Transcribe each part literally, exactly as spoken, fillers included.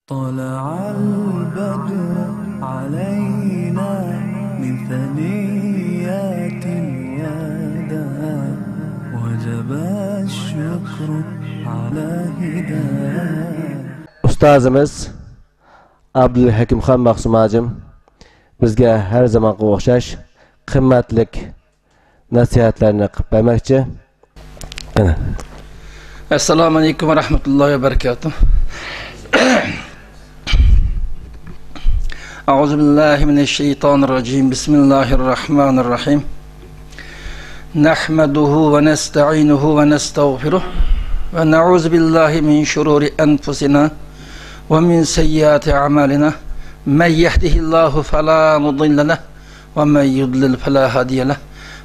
طلع البدر علينا من ثنيات الوداع، وجب الشكر على هداية. ئۇستازىمىز ئابدۇلھەكىمخان مەخسۇم ھاجىم بىزگە ھەر زامانغا ئوخشاش قىممەتلىك نەسىھەتلەرنى قىلىپ بەرمەكچى. قېنى. السلام عليكم ورحمة الله وبركاته. أعوذ بالله من الشيطان الرجيم. بسم الله الرحمن الرحيم. نحمده ونستعينه ونستغفره، ونعوذ بالله من شرور أنفسنا ومن سيئات أعمالنا. من يهده الله فلا مضل له، ومن يضلل فلا هادي له.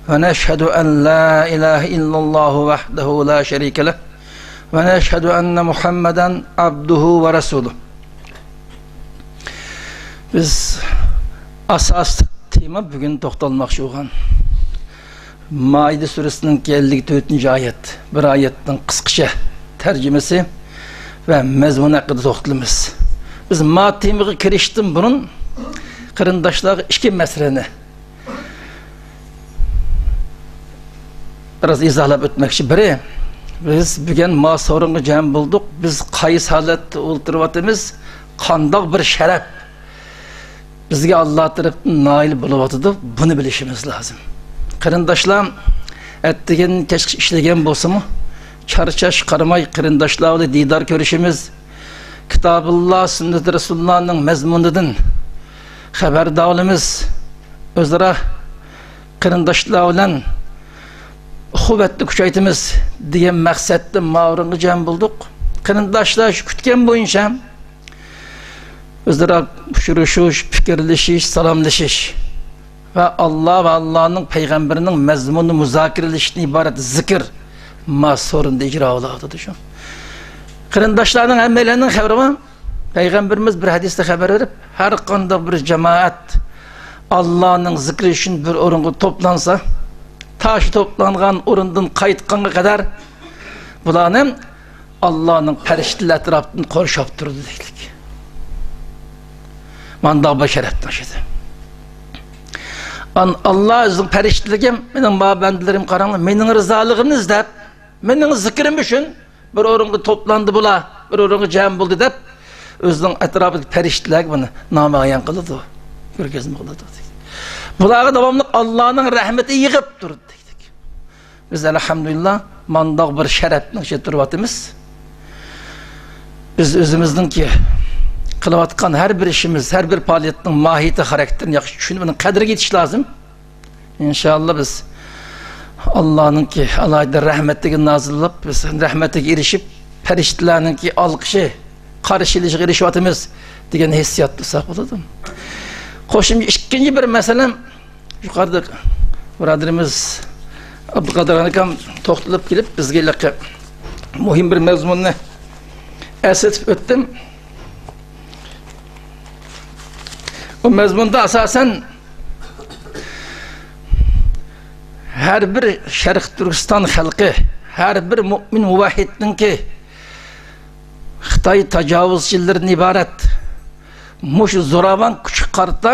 ونشهد أن لا إله إلا الله وحده لا شريك له. ونشهد أن محمدا عبده ورسوله. بىز ئاساسلىق تېما بۈگۈن توختالماقچى بولغان مائىدە سۈرىسىنىڭكى ئەللىك تۆتىنچى ئايەت، بىر ئايەتنىڭ قىسقىچە تەرجىمىسى ۋە مەزمۇنى ھەققىدە توختىلىمىز. بىز ما تېمىغا كىرىشتىن بۇرۇن قېرىنداشلارغا ئىككى مەسىلىنى بىراز ئىزاھلاپ ئۆتمەكچى. بىرى، بىز بۈگۈن ما سورۇنغا جەم بولدۇق. بىز قايسى ھالەتتە ئولتۇرۇۋاتىمىز؟ قانداق بىر شەرەپ بىزگە ئاللا تەرەپتىن نايىل بولۇۋاتىدۇ، بۇنى بىلىشىمىز لازىم. قېرىنداشلار، ئەتىگەن كەچكىچە ئىشلىگەن بولسىمۇ، چارچاش قارىماي قېرىنداشلار بىلەن دىدار كۆرۈشىمىز، كىتابۇللا، سۈننەت رەسۇلۇللانىڭ مەزمۇنىدىن خەۋەردار بولىمىز، ئۆزئارا قېرىنداشلار بىلەن ئۇخۇۋەتنى كۈچەيتىمىز دېگەن مەقسەتتە ماۋۇرۇنغا جەم بولدۇق. قېرىنداشلار شۇ كۈتكەن بويىچە ئۆزئارا ئۇچرىشىش، پىكىرلىشىش، سالاملىشىش ۋە ئاللا ۋە ئاللانىڭ پەيغەمبىرىنىڭ مەزمۇنى مۇزاكىرىلىشىشتىن ئىبارەت زىكىر ما سورۇندا ئىجرا بولۇۋاتىدۇ شۇ. قېرىنداشلارنىڭ ھەممەيلەننىڭ خەۋىرى بار. پەيغەمبىرىمىز بىر ھەدىستە خەۋەر بېرىپ، ھەر قانداق بىر جامائەت ئاللانىڭ زىكرى ئۈچۈن بىر ئورۇنغا توپلانسا، تا شۇ توپلانغان ئورۇندىن قايتقانغا قەدەر بۇلارنى ئاللانىڭ پەرىشتىلىرى ئەتراپىدىن قورشاپ تۇرىدۇ دەيدىكەن. مانداق بىر شەرەپنىڭ ئىچىدە. ئان-، ئاللا ئۆزىنىڭ پەرىشتىلىرىگە، مېنىڭ ما بەندىلىرىم قاراڭلار، مېنىڭ رىزالىقىمنى ئىزدەپ، مېنىڭ زىكرىم ئۈچۈن بىر ئورۇنغا توپلاندى بۇلار، بىر ئورۇنغا جەم بولدى دەپ، ئۆزىنىڭ ئەتراپىدىكى پەرىشتىلەرگە بۇنى نامايان قىلىدۇ، كۆرگەزمە قىلىدۇ. بۇلارغا داۋاملىق ئاللانىڭ رەھمىتى يېغىپ تۇرىدۇ دېدۇق. بىز ئەلھەمدۇلىللا مانداق بىر شەرەپنىڭ ئىچىدە تۇرۇۋاتىمىز. بىز ئۆزىمىزنىڭكى قىلىۋاتقان ھەر بىر ئىشىمىز، ھەر بىر پائالىيەتنىڭ ماھىيىتى، خاراكتېرىنى ياخشى چۈشىنىپ، ئۇنىڭ قەدرىگە يېتىش لازىم. ئىنشاللا بىز ئاللانىڭكى ئالاھىدە رەھمەتلىكىنى نازىللاپ، بىز رەھمەتلىككە ئېرىشىپ، پەرىشتىلەرنىڭكى ئالقىشى، قارشى ئېلىشىغا ئېرىشىۋاتىمىز دېگەن ھېسسىياتتا تۇرساق بولىدۇ. قوشۇمچە ئىككىنچى بىر مەسىلە، يۇقىرىدا بۇرادىرىمىز ئابدۇقادىر ئاكام توختىلىپ كېلىپ، بىزگە ھېلىقى مۇھىم بىر مەزمۇننى ئەسلىتىپ ئۆتتى. ئۇ مەزمۇندا ئاساسەن ھەر بىر شەرقىي تۈركىستان خەلقى، ھەر بىر مۇئمىن مۇۋەھھىدنىڭكى خىتاي تاجاۋۇزچىلىرىدىن ئىبارەت مۇشۇ زوراۋان كۈچكە قارىتا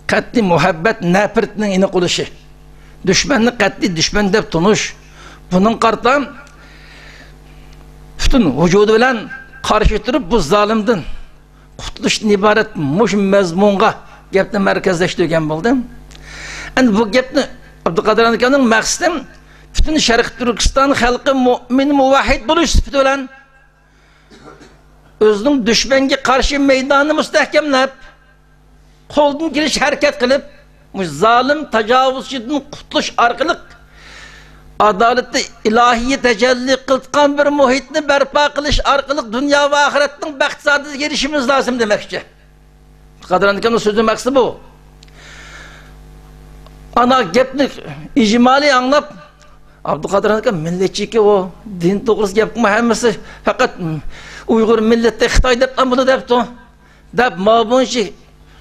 قەتئىي مۇھەببەت، نەپرىتىنىڭ ئېنىق بولۇشى، دۈشمەننى قەتئىي دۈشمەن دەپ تونۇش، بۇنىڭغا قارىتا پۈتۈن ۋۇجۇدى بىلەن قارشى تۇرۇپ، بۇ زالىمدىن قۇتۇلۇشتىن ئىبارەت مۇشۇ مەزمۇنغا گەپنى مەركەزلەشتۈرگەن بولدى. ئەمدى بۇ گەپنى ئابدۇقادىر ئاكامنىڭ مەقسىتى پۈتۈن شەرقىي تۈركىستان خەلقى مۇئمىن مۇۋەھھىد بولۇش سۈپىتى بىلەن ئۆزىنىڭ دۈشمەنگە قارشى مەيدانىنى مۇستەھكەملەپ، قولدىن كېلىشىچە ھەرىكەت قىلىپ، مۇشۇ زالىم تاجاۋۇزچىدىن قۇتۇلۇش ئارقىلىق، ئادالىتى ئىلاھىي تەجەللى قىلىدىغان بىر مۇھىتنى بەرپا قىلىش ئارقىلىق دۇنيا ۋە ئاخىرەتنىڭ بەخت سائادىتىگە ئېرىشىشىمىز لازىم دېمەكچى. قادىر ئاكامنىڭ سۆزىنىڭ مەقسىتى بۇ. ئانا گەپنى ئىجمالىي ئاڭلاپ، ئابدۇقادىر ئاكا مىللەتچى ئىكەن، ئۇ دىن توغرىسىدا گەپ قىلماي، ھەممىسى پەقەت ئۇيغۇر مىللىتى خىتاي دەپ بۇنى دەپتۇ دەپ، ماۋۇنچە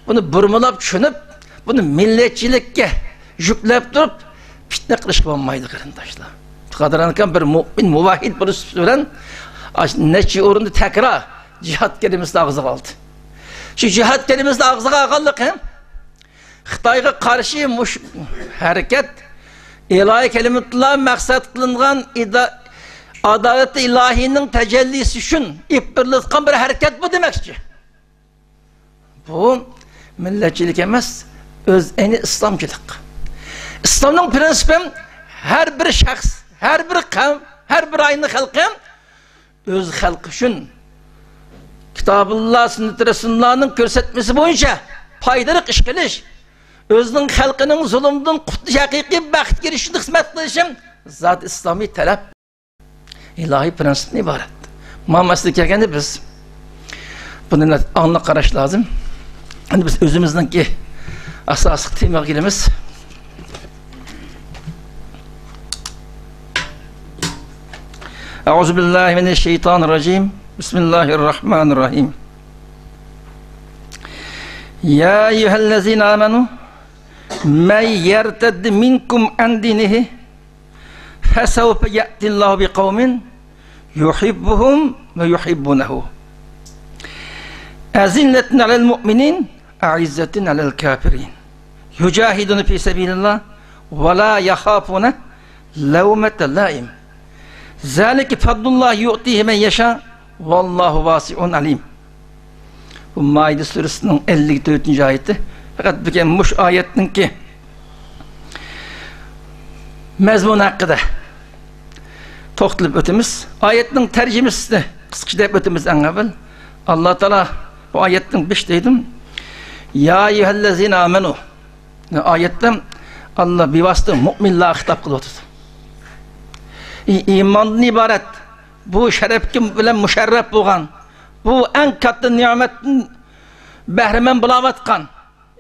بۇنى بۇرمىلاپ چۈشىنىپ، بۇنى مىللەتچىلىككە يۈكلەپ تۇرۇپ، پىتنە قىلىشقا بولمايدۇ، قېرىنداشلار. قادىر ئاكام بىر مۇئمىن، مۇۋەھھىد بولۇش سۈپىتى بىلەن ئاشۇ نەچچە ئورۇندا تەكرار جىھاد كەلىمىسىنى ئاغزىغا ئالدى. شۇ جىھاد كەلىمىسىنى ئاغزىغا ئالغانلىقى، خىتايغا قارشى مۇش-، ھەرىكەت، ئىلاھىي كەلىمىتۇللا مەقسەت قىلىنغان ئىدا-، ئادالىتى ئىلاھىينىڭ تەجەللىسى ئۈچۈن ئېلىپ بېرىلىۋاتقان بىر ھەرىكەت بۇ دېمەكچى. بۇ مىللەتچىلىك ئەمەس، ئۆز ئەينى ئىسلامچىلىق. ئىسلامنىڭ پرىنسىپى، ھەر بىر شەخس، ھەر بىر قەۋم، ھەر بىر ئائىلىنىڭ خەلقى ئۆز خەلقى ئۈچۈن كىتابۇللا، سۈننىتى رەسۇلۇللانىڭ كۆرسەتمىسى بويىچە پايدىلىق ئىش قىلىش، ئۆزىنىڭ خەلقىنىڭ زۇلۇمدىن قۇتۇلۇش، ھەقىقىي بەختكە ئېرىشىشىنى خىزمەت قىلىشى زادى ئىسلامىي تەلەپ، ئىلاھىي پرىنسىپتىن ئىبارەت. مانا مەسىلىگە كەلگەندە، بىز بۇنى ئاڭلىق قاراش لازىم. ئەمدى بىز ئۆزىمىزنىڭكى ئاساسلىق تېمىغا كېلىمىز. أعوذ بالله من الشيطان الرجيم. بسم الله الرحمن الرحيم. يا أيها الذين آمنوا من يرتد منكم عن دينه فسوف يأتي الله بقوم يحبهم ويحبونه أذلة على المؤمنين أعزة على الكافرين يجاهدون في سبيل الله ولا يخافون لومة لائم ذلك فضل الله يؤتيه من يشاء والله واسع عليم. بۇ مائىدە سۈرىسىنىڭ ئەللىك تۆتىنچى ئايىتى. پەقەت بۈگۈن مۇشۇ ئايەتنىڭكى مەزمۇنى ھەققىدە توختىلىپ ئۆتىمىز. ئايەتنىڭ تەرجىمىسىنى قىسقىچە دەپ ئۆتىمىز ئەڭ ئەۋۋەل. ئاللا تائالا بۇ ئايەتنىڭ بېشىدا دەيدۇ، يا ئەييۇھەللەزىنە ئامەنۇ. ئايەتتە ئاللا بىۋاسىتە مۇئمىنلارغا خىتاب قىلىۋاتىدۇ. ئى-، ئىماندىن ئىبارەت بۇ شەرەپكە بىلەن مۇشەررەپ بولغان، بۇ ئەڭ كاتتا نېمەتتىن بەھرىمەن بولاۋاتقان،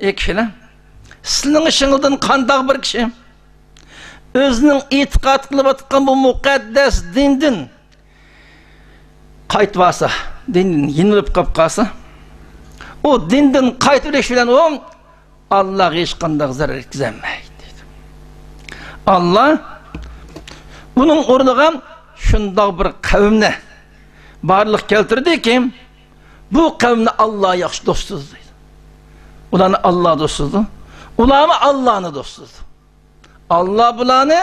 ئەي كىشىلەر، سىلىنىڭ ئىچىڭىزدىن قانداق بىر كىشى ئۆزىنىڭ ئېتىقاد قىلىۋاتقان بۇ مۇقەددەس دىندىن قايتىۋالسا، دىندىن يېنىلىپ قاپ قالسا، ئۇ دىندىن قايتىۋېلىش بىلەن ئۇ ئاللاغا ھېچقانداق زەرەر يەتكۈزەلمەيدۇ، دەيدۇ. ئاللا ئۇنىڭ ئورنىغا شۇنداق بىر قەۋمنى بارلىققا كەلتۈردىكى، بۇ قەۋمنى ئاللا ياخشى دوستىدۇ، دەيدۇ. ئۇلارنى ئاللا دوستىدۇ، ئۇلارمۇ ئاللانى دوستىدۇ. ئاللا بۇلارنى،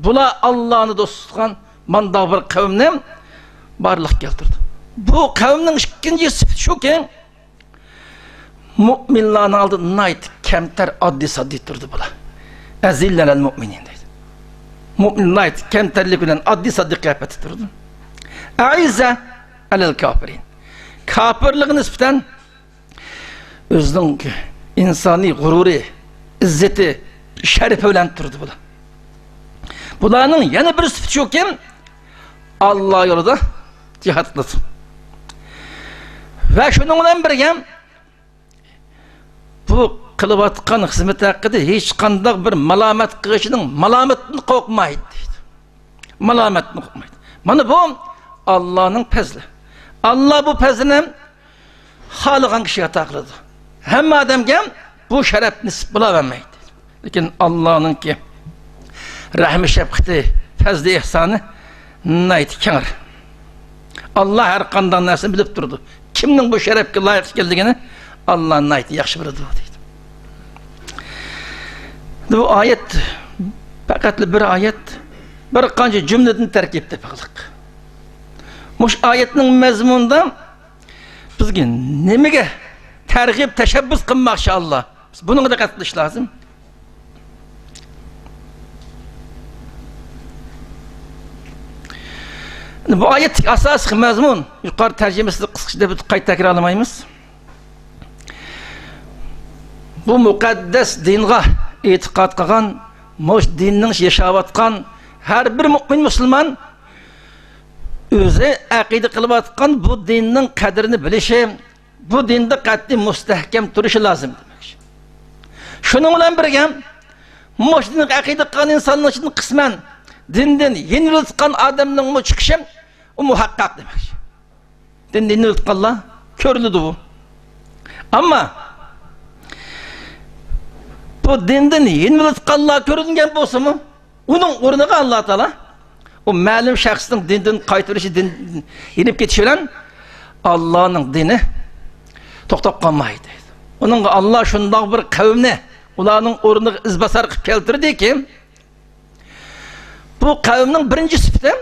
بۇلار ئاللانى دوست تۇتقان مانداق بىر قەۋمنى بارلىققا كەلتۈردى. بۇ قەۋمنىڭ ئىككىنچى سۈپىتى شۇكى، مۇئمىنلارنىڭ ئالدىدا ناھايىتى كەمتەر، ئاددىي-ساددىي تۇردى بۇلار. ئەزىللە ئەلەل مۇئمىنىن دەيدۇ. مۇئمىن ناھايىتى كەمتەرلىك بىلەن، ئاددىي-ساددىي قىياپەتتە تۇرىدۇ. ئەئىززە ئەلەل كافىرىن. كاپىرلىققا نىسبەتەن ئۆزىنىڭ ئىنسانىي غۇرۇرى، ئىززىتى، شەرىپى بىلەن تۇرىدۇ بۇلار. بۇلارنىڭ يەنە بىر سۈپىتى شۇكى، ئاللا يولىدا جىھاد قىلىدۇ. ۋە شۇنىڭ بىلەن بىرگە، بۇ قىلىۋاتقان خىزمىتى ھەققىدە ھېچقانداق بىر مالامەت قىلغۇچىنىڭ مالامىتىدىن قورقمايدۇ، دەيدۇ. مالامەتتىن قورقمايدۇ. مانا بۇ ئاللانىڭ پەزلى. ئاللا بۇ پەزلىنى خالىغان كىشىگە ئاتا قىلىدۇ. ھەممە ئادەمگە بۇ شەرەپ نېسىپ بولاۋەرمەيدۇ. لېكىن ئاللانىڭكى رەھمى، شەپقىتى، پەزلى، ئېھسانى ناھايىتى كەڭرى. ئاللا ھەر قانداق نەرسىنى بىلىپ تۇرىدۇ. كىمنىڭ بۇ شەرەپكە لايىق ئىكەنلىكىنى ئاللا ناھايىتى ياخشى بىلىدۇ، دەيدۇ. بۇ ئايەت پەقەتلا بىر ئايەت، بىر قانچە جۈملىدىن تەركىب تېپىقلىق. مۇشۇ ئايەتنىڭ مەزمۇنىدا بىزگە نېمىگە تەرغىب، تەشەببۇس قىلماقچى ئاللا؟ بىز بۇنىڭغا دىققەت قىلىش لازىم. بۇ ئايەتتىكى ئاساسلىق مەزمۇن، يۇقىرى تەرجىمىسىنى قىسقىچە دەپ ئۆتۈپ قايتا تەكرارلىمايمىز. بۇ مۇقەددەس دىنغا ئېتىقاد قىلغان، مۇشۇ دىننىڭ ئىچىدە ياشاۋاتقان ھەر بىر مۇئمىن مۇسۇلمان ئۆزى ئەقىدە قىلىۋاتقان بۇ دىننىڭ قەدرىنى بىلىشى، بۇ دىندا قەتئىي مۇستەھكەم تۇرۇشى لازىم دېمەكچى. شۇنىڭ بىلەن بىرگە، مۇشۇ دىنغا ئەقىدە قىلغان ئىنساننىڭ ئىچىدىن قىسمەن دىندىن يېنىۋېلىۋاتقان ئادەمنىڭمۇ چىقىشى، ئۇ مۇھەققەق دېمەكچى. دىندىن يېنىۋېلىۋاتقانلار كۆرۈلىدۇ بۇ. ئەمما بۇ دىندىن يېنىۋېلىۋاتقانلار كۆرۈنگەن بولسىمۇ، ئۇنىڭ ئورنىغا ئاللا تائالا ئۇ مەلۇم شەخسنىڭ دىندىن قايتۇرۇشى، دىندىن يېنىپ كېتىشى بىلەن ئاللانىڭ دىنى توختاپ قالمايدۇ دەيدۇ. ئۇنىڭغا ئاللا شۇنداق بىر قەۋمنى ئۇلارنىڭ ئورنىغا ئىزباسار قىلىپ كەلتۈردىكى، بۇ قەۋمنىڭ بىرىنچى سۈپىتى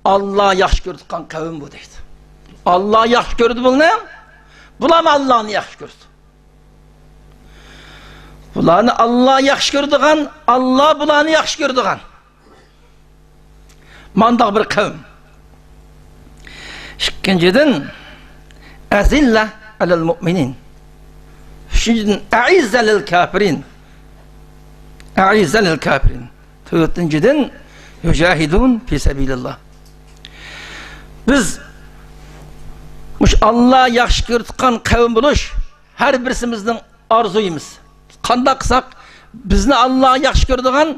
ئاللا ياخشى كۆرىدىغان قەۋم بۇ دەيدۇ. ئاللا ياخشى كۆرىدۇ بۇلارنى، بۇلارمۇ ئاللانى ياخشى كۆرىدۇ. بۇلارنى ئاللا ياخشى كۆرىدىغان، ئاللا بۇلارنى ياخشى كۆرىدىغان مانداق بىر قەۋم. ئىككىنچىدىن، ئەزىللە ئەلەل مۇئمىنىن. ئۈچىنچىدىن، ئەئىززە لىل كاپىرىن. ئەئىززە لىل كاپىرىن. تۆتىنچىدىن، يۇجاھىدۇن فى سەبىلىللا. بىز مۇشۇ ئاللا ياخشى كۆرىدىغان قەۋم بولۇش ھەر بىرسىمىزنىڭ ئارزۇيىمىز. قانداق قىلساق بىزنى ئاللا ياخشى كۆرىدىغان،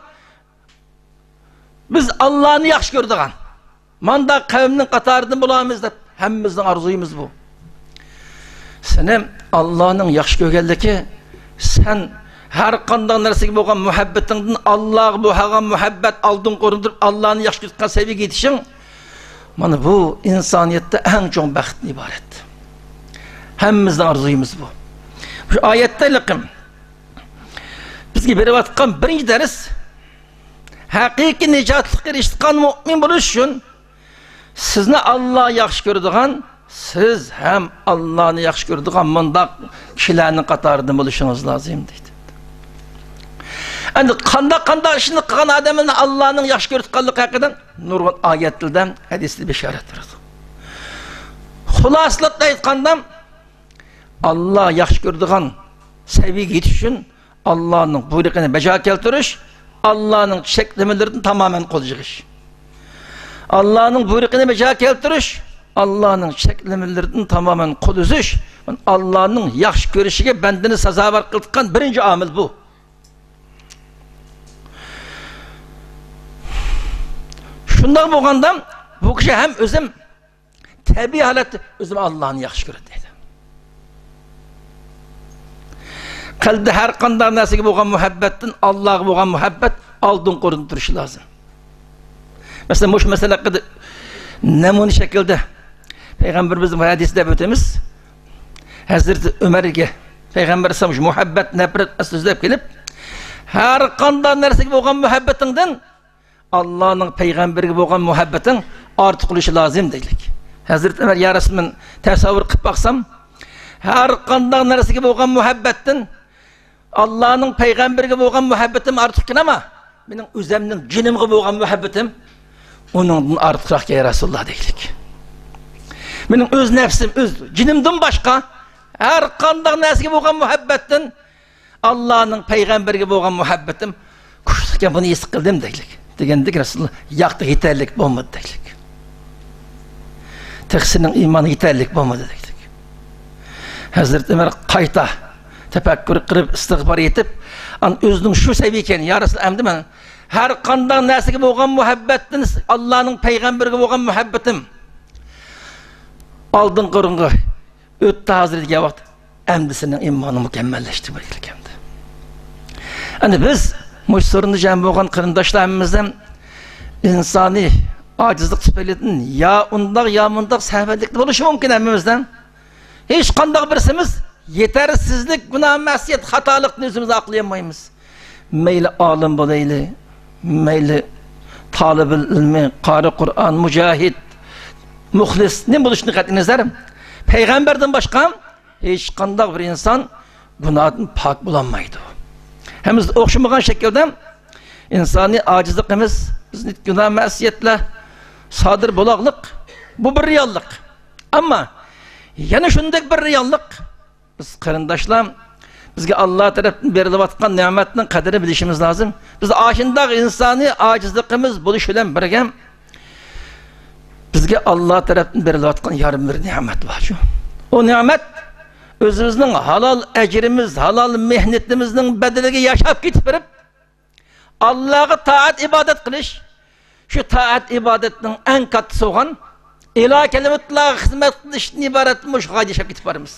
بىز ئاللانى ياخشى كۆرىدىغان مانداق قەۋمنىڭ قاتارىدىن بولامىز دەپ ھەممىمىزنىڭ ئارزۇيىمىز بۇ. سېنى ئاللانىڭ ياخشى كۆرگەنلىكى، سەن ھەر قانداق نەرسىگە بولغان مۇھەببىتىڭدىن ئاللاغا بولغان مۇھەببەت ئالدىنقى ئورۇندا تۇرۇپ، ئاللانى ياخشى كۆرۈپ سەۋىيەگە يېتىشىڭ، مانا بۇ ئىنسانىيەتتە ئەڭ چوڭ بەختتىن ئىبارەت. ھەممىمىزنىڭ ئارزۇيىمىز بۇ. شۇ ئايەتتە ھېلىقىم بىزگە بېرىۋاتقان بىرىنچى دەرس، ھەقىقىي نىجاتلىققا ئېرىشىدىغان مۇئمىن بولۇش ئۈچۈن سىزنى ئاللا ياخشى كۆرىدىغان، سىز ھەم ئاللانى ياخشى كۆرىدىغان مۇنداق كىشىلەرنىڭ قاتارىدىن بولۇشىڭىز لازىم دەيدۇ. ئەمدى قانداق، قانداق ئىشنى قىلغان ئادەمنى ئاللانىڭ ياخشى كۆرىدىغانلىقى ھەققىدە نۇرغۇن ئايەتلەردە، ھەدىسلەردە بېشارەت بېرىدۇ. خۇلاسىلىقتا ئېيتقاندا، ئاللا ياخشى كۆرىدىغان سەۋىيەگە يېتىش ئۈچۈن ئاللانىڭ بۇيرۇقىنى بەجا كەلتۈرۈش، ئاللانىڭ چەكلىمىلىرىدىن تامامەن قول يىغىش. ئاللانىڭ بۇيرۇقىنى بەجا كەلتۈرۈش، ئاللانىڭ چەكلىمىلىرىدىن تامامەن قول ئۈزۈش، ئاللانىڭ ياخشى كۆرۈشىگە بەندىنى سازاۋەر قىلىدىغان بىرىنچى ئامىل بۇ. شۇنداق بولغاندا بۇ كىشى ھەم ئۆزۈم تەبىئىي ھالەتتە ئۆزىمۇ ئاللانى ياخشى كۆرىدۇ دەيدۇ. قەلبىدە ھەر قانداق نەرسىگە بولغان مۇھەببەتتىن ئاللاغا بولغان مۇھەببەت ئالدىنقى ئورۇندا تۇرۇشى لازىم. مەسىلەن، مۇشۇ مەسىلە ھەققىدە نەمۇنە شەكىلدە پەيغەمبىرىمىزنىڭ ھەدىسىدە ئۆتىمىز. ھەزرىتى ئۆمەرگە پەيغەمبەر ئەلەيھىسسالام مۇھەببەت، نەپرەت سۆزلەپ كېلىپ، ھەر قانداق نەرسىگە بولغان مۇھەببىتىڭدىن ئاللانىڭ پەيغەمبىرىگە بولغان مۇھەببىتىڭ ئارتۇق بولۇشى لازىم دەيلىك. ھەزرىتى ئۆمەر، يا رەسۇلاللا، مەن تەسەۋۋۇر قىلىپ باقسام، ھەر قانداق نەرسىگە بولغان مۇھەببەتتىن ئاللانىڭ پەيغەمبىرىگە بولغان مۇھەببىتىم ئارتۇقكەن، ئەمما مېنىڭ ئۆزەمنىڭ جېنىمغا بولغان مۇھەببىتىم ئۇنىڭدىن ئارتۇقراق يا رەسۇلاللا دەيلىك. مېنىڭ ئۆز نەپسىم، ئۆز جېنىمدىن باشقا ھەر قانداق نەرسىگە بولغان مۇھەببەتتىن ئاللانىڭ پەيغەمبىرىگە بولغان مۇھەببىتىم كۈچلۈككەن، بۇنى ھېس قىلدىم دەيلىك. دېگەندىكىن رەسۇلاللا ياقتى، يېتەرلىك بولمىدى دەيلىك. تېخى سېنىڭ ئىمانىڭ يېتەرلىك بولمىدى دەيلىك. ھەزرىتى ئۆمەر قايتا تەپەككۇر قىلىپ، ئىستىغپار ئېيتىپ، ئان ئۆزىنىڭ شۇ سەۋىيە ئىكەن، يا رەسۇل، ئەمدى مەن ھەر قانداق نەرسىگە بولغان مۇھەببەتتىن ئاللانىڭ پەيغەمبىرىگە بولغان مۇھەببىتىم ئالدىنقى ئورۇنغا ئۆتتى ھازىر دېگەن ۋاقىت، ئەمدى سېنىڭ ئىمانىڭ مۇكەممەللەشتى بۇ يىل كەمدە. ئەمدى بىز مۇشۇ سورۇندا جەم بولغان قېرىنداشلار ھەممىمىز ھەم ئىنسانىي ئاجىزلىق تۈپەيلىدىن يا ئۇنداق، يا مۇنداق سەھۋەنلىكتە بولۇشى مۇمكىن ھەممىمىزدە. ھېچقانداق بىرسىمىز يېتەرسىزلىك، گۇناھ، مەسىيەت، خاتالىقتىن ئۆزىمىزنى ئاقلىيالمايمىز. مەيلى ئالىم بولايلى، مەيلى تالىبىل ئىلمى، قارى قۇرئان، مۇجاھىد، مۇخلىس، نېمە بولۇشىدىن قەتئىينەزەر، پەيغەمبەردىن باشقا ھېچقانداق بىر ئىنسان گۇناھتىن پاك بولالمايدۇ. ھەممىمىز ئوخشىمىغان شەكىلدە ئىنسانىي ئاجىزلىقىمىز بىزنى گۇناھ، مەسىيەتلەر سادىر بولاغلىق، بۇ بىر رېئاللىق. ئەمما يەنە شۇنداق بىر رېئاللىق، بىز قېرىنداشلار، بىزگە ئاللا تەرەپتىن بېرىلىۋاتقان نېمەتنىڭ قەدرىنى بىلىشىمىز لازىم. بىز ئاشۇنداق ئىنسانىي ئاجىزلىقىمىز بولۇش بىلەن بىرگە، بىزگە ئاللا تەرەپتىن بېرىلىۋاتقان يارىم بىر نېمەت بار شۇ. ئۇ نېمەت ئۆزىمىزنىڭ ھالال ئەجرىمىز، ھالال مېھنىتىمىزنىڭ بەدىلىگە ياشاپ كېتىپ بېرىپ، ئاللاغا تائەت ئىبادەت قىلىش، شۇ تائەت ئىبادەتنىڭ ئەڭ كاتتىسى بولغان ئىلاھى كەلىمەتلارغا خىزمەت قىلىشتىن ئىبارەت مۇشۇ غايىدە ياشاپ كېتىپ بارىمىز.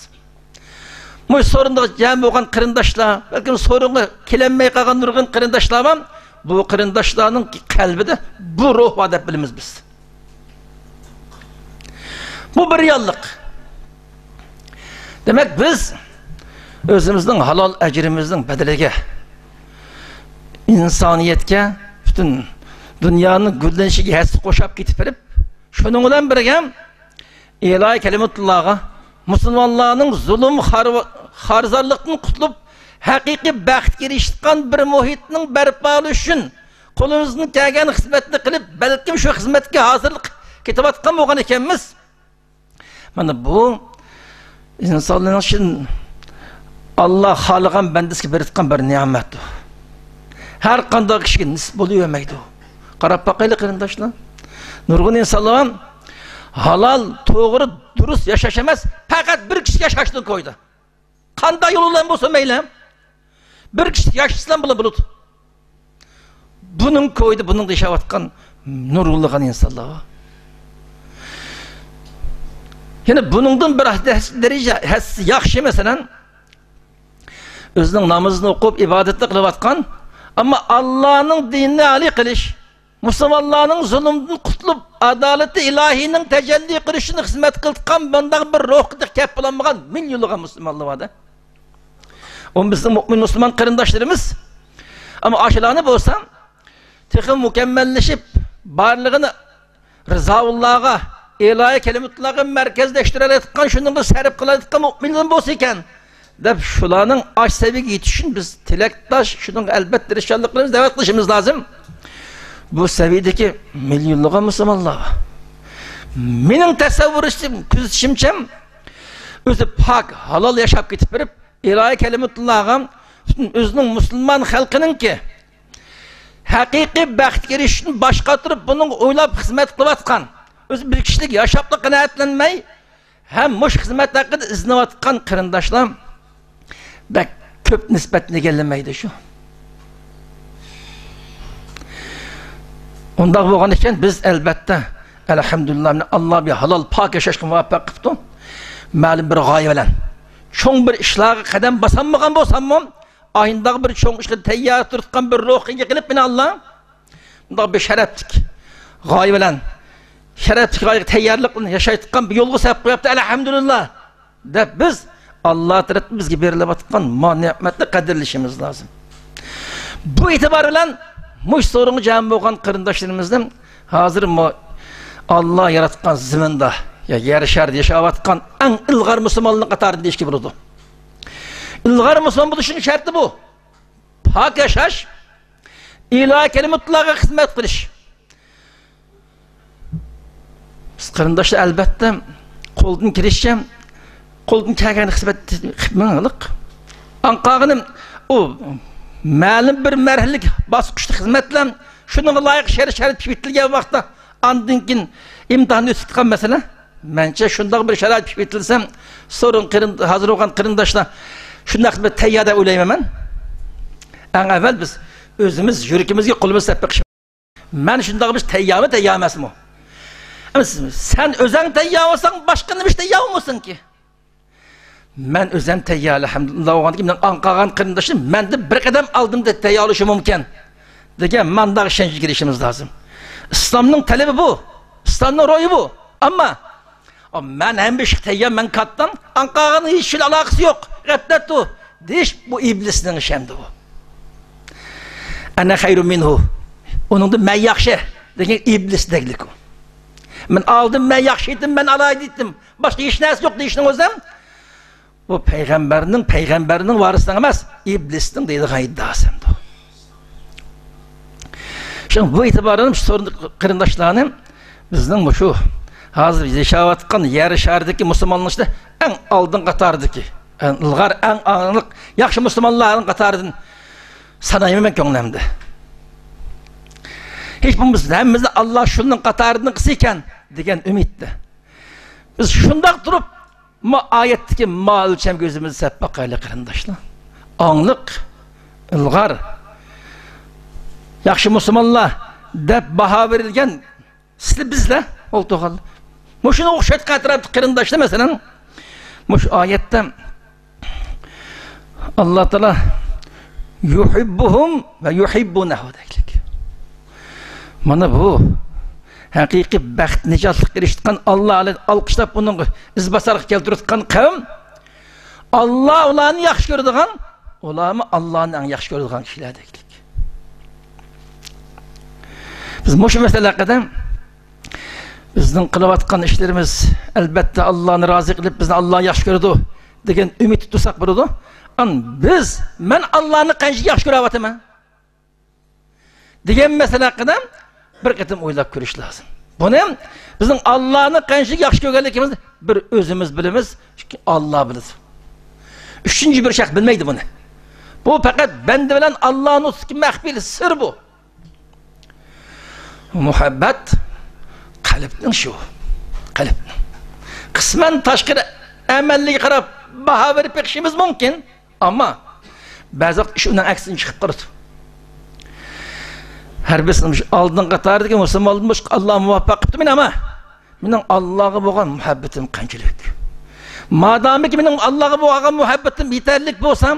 مۇشۇ سورۇندا جەم بولغان قېرىنداشلار، بەلكىم سورۇنغا كېلەلمەي قالغان نۇرغۇن قېرىنداشلار بار. بۇ قېرىنداشلارنىڭ قەلبىدە بۇ روھ بار دەپ بىلىمىز بىز. بۇ بىر رېئاللىق. دېمەك، بىز ئۆزىمىزنىڭ ھالال ئەجرىمىزنىڭ بەدىلىگە ئىنسانىيەتكە، پۈتۈن دۇنيانىڭ گۈللىنىشىگە ھەسسە قوشاپ كېتىپ بېرىپ، شۇنىڭ بىلەن بىرگە ئىلاھىي كەلىمۇتۇللاغا، مۇسۇلمانلارنىڭ زۇلۇم، خار-، خارزارلىقتىن قۇتۇلۇپ، ھەقىقىي بەختكە ئېرىشىدىغان بىر مۇھىتنىڭ بەرپالىشى ئۈچۈن قولىمىزدىن كەلگەن خىزمەتنى قىلىپ، بەلكىم شۇ خىزمەتكە ھازىرلىق كېتىۋاتقان بولغان ئىكەنمىز. مانا بۇ ئىنسانلارنىڭ شۇ ئاللا خالىغان بەندىسىگە بېرىدىغان بىر نېمەتتۇر. ھەر قانداق كىشىگە نېسىپ بولۇۋەرمەيدۇ. قاراپ باقايلى، قېرىنداشلار. نۇرغۇن ئىنسانلار ھالال، توغرا، دۇرۇس ياشاش ئەمەس، پەقەت بىر كىشىلىك ياشاشنى كويىدۇ. قانداق يول بىلەن بولسۇن مەيلى، بىر كىشىلىك ياشىسىلا بولىدۇ. بۇنىڭ كويىدا، بۇنىڭدا ياشاۋاتقان نۇرغۇنلىغان ئىنسانلار بار. يەنە بۇنىڭدىن بىر دەرىجە ھەسسە ياخشى، مەسىلەن، ئۆزىنىڭ نامىزىنى ئوقۇپ، ئىبادەتنى قىلىۋاتقان، ئەمما ئاللانىڭ دىنىنى ئالىي قىلىش، مۇسۇلمانلارنىڭ زۇلۇمدىن قۇتۇلۇپ، ئادالىتى ئىلاھىينىڭ تەجەللى قىلىشىنى خىزمەت قىلىدىغان بۇنداق بىر روھقا كەپ بولالمىغان مىليونلىغان مۇسۇلمانلار بار-دە. ئۇ بىزنىڭ مۆمىن مۇسۇلمان قېرىنداشلىرىمىز. ئەمما ئاشۇلارنى بولسا تېخىمۇ مۇكەممەللىشىپ، بارلىقىنى رىزاۋۇللاغا، ئىلاھىي كەلىمۇتۇللاغا مەركەزلەشتۈرەلەيدىغان، شۇنىڭغا سەرپ قىلالايدىغان مۆمىنلىرىم بولسا ئىكەن، دەپ، شۇلارنىڭ ئاشۇ سەۋىيىگە يېتىشى ئۈچۈن بىز تىلەكداش، شۇنىڭغا ئەلۋەتتە تىرىشچانلىق قىلىمىز، دەۋەت قىلىشىمىز لازىم. بۇ سەۋىيىدىكى مىليونلىغان مۇسۇلمانلار بار. مېنىڭ تەسەۋۋۇرۇم، كۆزىتىشىمچە، ئۆزى پاك، ھالال ياشاپ كېتىپ بېرىپ، ئىلاھىي كەلىمۇتۇللاغا پۈتۈن ئۆزىنىڭ مۇسۇلمان خەلقىنىڭكى ھەقىقىي بەختكە ئېرىشىشنى باش قاتۇرۇپ، بۇنىڭغا ئويلاپ خىزمەت قىلىۋاتقان، ئۆزى بىر كىشىلىك ياشاپلا قانائەتلەنمەي، ھەم مۇشۇ خىزمەت ھەققىدە ئىزدىنىۋاتقان قېرىنداشلار بەك كۆپ نىسبەتنى ئىگىلىمەيدۇ شۇ. ئۇنداق بولغان ئىكەن، بىز ئەلۋەتتە، ئەلھەمدۇلىللا، مانا ئاللا بىر ھالال، پاك ياشاشقا مۇۋەپپەق قىپتۇ. مەلۇم بىر غايە بىلەن، چوڭ بىر ئىشلارغا قەدەم باسالمىغان بولساممۇ، ئاينداغ بىر چوڭ ئىشقا تەييار تۇرۇۋاتقان بىر روھقا ئىگە قىلىپ مېنى ئاللا، مۇنداق بىر شەرەپلىك غايە بىلەن، شەرەپلىك غايىگە تەييارلىق بىلەن ياشايدىغان بىر يولغا سەپ قويۇپتۇ، ئەلھەمدۇلىللا، دەپ بىز ئاللا تەرەپتىن بىزگە بېرىلىۋاتقان مال نېمەتنى قەدىرلىشىمىز لازىم. بۇ ئېتىبار بىلەن مۇشۇ سورۇنغا جەم بولغان قېرىنداشلىرىمىزدىن ھازىر مۇ-، ئاللا ياراتقان زېمىندا، يا يەر شارىدا ياشاۋاتقان ئەڭ ئىلغار مۇسۇلمانلارنىڭ قاتارىدا دېيىشكە بولىدۇ. ئىلغار مۇسۇلمان بولۇشنىڭ شەرتى بۇ. پاك ياشاش، ئىلاھىي كەلىمۇتلارغا خىزمەت قىلىش. بىز قېرىنداشلار، ئەلۋەتتە، قولدىن كېلىشىچە، قولدىن كەلگەن خىزمەت قىلىپ مېڭىڭلىق. ئاڭقاغىنىم، ئۇ مەلۇم بىر مەرھىلىك باسقۇچتا خىزمەتلەر، شۇنىڭغا لايىق شەرت-شارائىت پېتىلگەن ۋاقىتتا، ئاندىن كېيىن ئىمتىھان ئۆتۈپ چىققان مەسىلە. مەنچە شۇنداق بىر شارائىت پېتىلسە، سورۇن قېرىن-، ھازىر بولغان قېرىنداشلار شۇنداق بىر تەييار دەپ ئويلايمەن مەن. ئەڭ ئەۋۋەل بىز ئۆزىمىز يۈرىكىمىزگە قولىمىز سەپ بېقىش. مەن شۇنداق بىر تەييارمۇ، تەييار ئەمەسمۇ؟ ئەمما سەن ئۆزۈڭ تەييار بولساڭ، باشقا نېمە ئىش تەييار بولمىسۇنكى؟ مەن ئۆزۈم تەييار، ئەلھەمدۇلىللا، بولغاندىكىن مېنىڭ ئاڭقاغان قېرىندىشىم مەندىن بىر قەدەم ئالدىمدا تەييارلىشى مۇمكىن، دېگەن مانداق ئىشەنچكە كېلىشىمىز لازىم. ئىسلامنىڭ تەلىپى بۇ. ئىسلامنىڭ روھى بۇ. ئەمما، «ئا، مەن ھەممە ئىشقا تەييار، مەن كاتتام، ئاڭقاغاننىڭ ھېچ ئىش بىلەن ئالاقىسى يوق، غەپلەتتۇ» دېيىش، بۇ ئىبلىسنىڭ ئىشى ئەمدى بۇ. «ئەنە خەيرۇ مىنھۇ»، ئۇنىڭدىن «مەن ياخشى» دېگەن ئىبلىس دەگلىك ئۇ. «مەن ئالدىم، مەن ياخشى ئىدىم، مەن ئالاھىدە ئىدىم، باشقا ھېچ نەرسە يوق» دېيىشنىڭ ئۆزى ھەم بۇ پەيغەمبەرنىڭ، پەيغەمبەرنىڭ ۋارىسىنىڭ ئەمەس، ئىبلىسنىڭ دەيدىغان ئىددىئاسى ئەمدى. شۇڭا بۇ ئېتىبار بىلەن شۇ سورۇن قېرىنداشلارنى بىزنىڭ مۇشۇ ھازىر ياشاۋاتقان يەر شارىدىكى مۇسۇلمانلار ئىچىدە ئەڭ ئالدىن قاتاردىكى، ئەڭ ئىلغار، ئەڭ ئاڭلىق، ياخشى مۇسۇلمانلارنىڭ قاتارىدىن سانايمەن مەن كۆڭلۈمدە. ھېچ بولمىسا ھەممىمىزنى ئاللا شۇنىڭ قاتارىدىن قىلسا ئىكەن دېگەن ئۈمىدتە. بىز شۇنداق تۇرۇپ، ما ئايەتتىكى ما ئۆلچەمگە ئۆزىمىزنى سەپ باقايلى، قېرىنداشلار. ئاڭلىق، ئىلغار، ياخشى مۇسۇلمانلار دەپ باھا بېرىلگەن سىلى بىزلەر ئولتۇرغانلار. مۇشۇنى ئوخشاتقان ئەتراپتىكى قېرىنداشلار، مەسىلەن، مۇشۇ ئايەتتە ئاللا تائالا «يۇھىببۇھۇم ۋە يۇھىببۇنەھۇ» دەيدىكەن. مانا بۇ ھەقىقىي بەخت، نىجاتلىققا ئېرىشىدىغان، ئاللا ئالقىشلاپ ئۇنىڭغا ئىزباسارلىق كەلتۈرۈۋاتقان قەۋم، ئاللا ئۇلارنى ياخشى كۆرىدىغان، ئۇلارمۇ ئاللانى ئەڭ ياخشى كۆرىدىغان كىشىلەر دەيلىك. بىز مۇشۇ مەسىلە ھەققىدە بىزنىڭ قىلىۋاتقان ئىشلىرىمىز، ئەلبەتتە، ئاللانى رازى قىلىپ، بىزنى ئاللا ياخشى كۆرىدۇ دېگەن ئۈمىدتە تۇرساق بولىدۇ. ئان بىز، مەن ئاللانى قانچىلىك ياخشى كۆرۈۋاتىمەن دېگەن مەسىلە ھەققىدە بىر قېتىم ئويلاپ كۆرۈش لازىم. بۇنى بىزنىڭ ئاللانى قانچىلىك ياخشى كۆرگەنلىكىمىزنى بىر ئۆزىمىز بىلىمىز، ئىككى ئاللا بىلىدۇ. ئۈچىنچى بىر شەخس بىلمەيدۇ بۇنى. بۇ پەقەت بەندە بىلەن ئاللانىڭ ئوتتۇرىسىدىكى مەخپىي سىر بۇ. مۇھەببەت قەلبنىڭ شۇ، قەلبنىڭ. قىسمەن تاشقىرى ئەمەللىككە قاراپ باھا بېرىپ بېقىشىمىز مۇمكىن، ئەمما بەزى ۋاقىت ئىش ئۇنىڭ ئەكسىنى چىقىپ قالىدۇ. ھەر بىرسى مۇشۇ ئالدىنقى قاتاردىكى مۇسۇلمانلار مۇشۇ ئاللا مۇۋەپپەق قىپتۇ مېنى، ئەمما مېنىڭ ئاللاغا بولغان مۇھەببىتىم قانچىلىك؟ مادامىكى مېنىڭ ئاللاغا بولغان مۇھەببىتىم يېتەرلىك بولسا،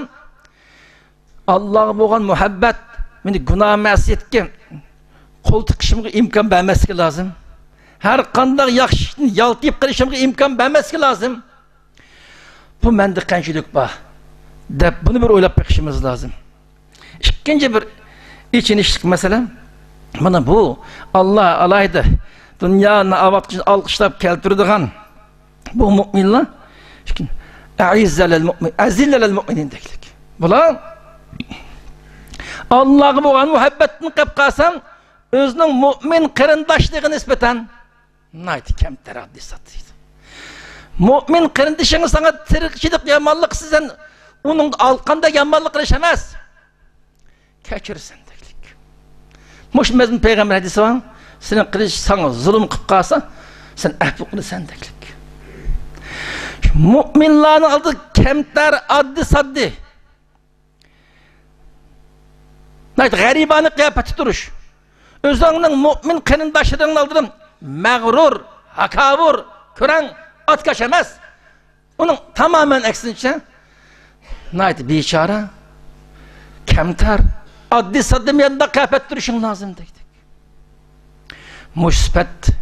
ئاللاغا بولغان مۇھەببەت مېنى گۇناھ مەسىيەتكە قول تىقىشىمغا ئىمكان بەرمەسلىكى لازىم. ھەر قانداق ياخشى ئىشتىن يالتىيىپ قېلىشىمغا ئىمكان بەرمەسلىكى لازىم. بۇ مەندە قانچىلىك بار دەپ بۇنى بىر ئويلاپ بېقىشىمىز لازىم. ئىككىنچى بىر ئېچىنىشلىق مەسىلە، مانا بۇ ئاللا ئالاھىدە دۇنيانى ئاۋاتقۇچىنى ئالقىشلاپ كەلتۈرىدىغان بۇ مۇئمىنلار، ئەزىللەل مۇئمىن، ئەزىللەل مۇئمىنىن دەيلىك. بۇلار ئاللاغا بولغان مۇھەببەتتىن قېلىپ قالسا، ئۆزىنىڭ مۇئمىن قېرىنداشلىرىغا نىسبەتەن ناھايىتى كەمتەر، ئاددىي ساددا. مۇئمىن قېرىندىشىڭ ساڭا تىرىكچىلىك، يامانلىق قىلسا، سەن ئۇنىڭغا ئالقاندا يامانلىق قىلىش ئەمەس. كەچۈرىسەن دەيلىك. مۇشۇ مەزمۇن پەيغەمبەر ھەدىسى بار. سېنىڭ قېرىندىشىڭ ساڭا زۇلۇم قىلىپ قالسا، سەن ئەپۇ قىلىسەن دەيلىك. مۇئمىنلارنىڭ ئالدىدا كەمتەر، ئاددىي ساددا، ناھايىتى غەرىبانە قىياپەتتە تۇرۇش. ئۆزۈڭنىڭ مۇئمىن قېرىنداشلىرىڭنىڭ ئالدىدا مەغرۇر، ھاكاۋۇر، كۆرەڭ، ئاتكاش ئەمەس. ئۇنىڭ تامامەن ئەكسىنچە، ناھايىتى بىچارە، كەمتەر، ئاددىي ساددا مەيداندا قىياپەتتە تۇرۇشۇڭ لازىم دەيدۇ. مۇشۇ سۈپەت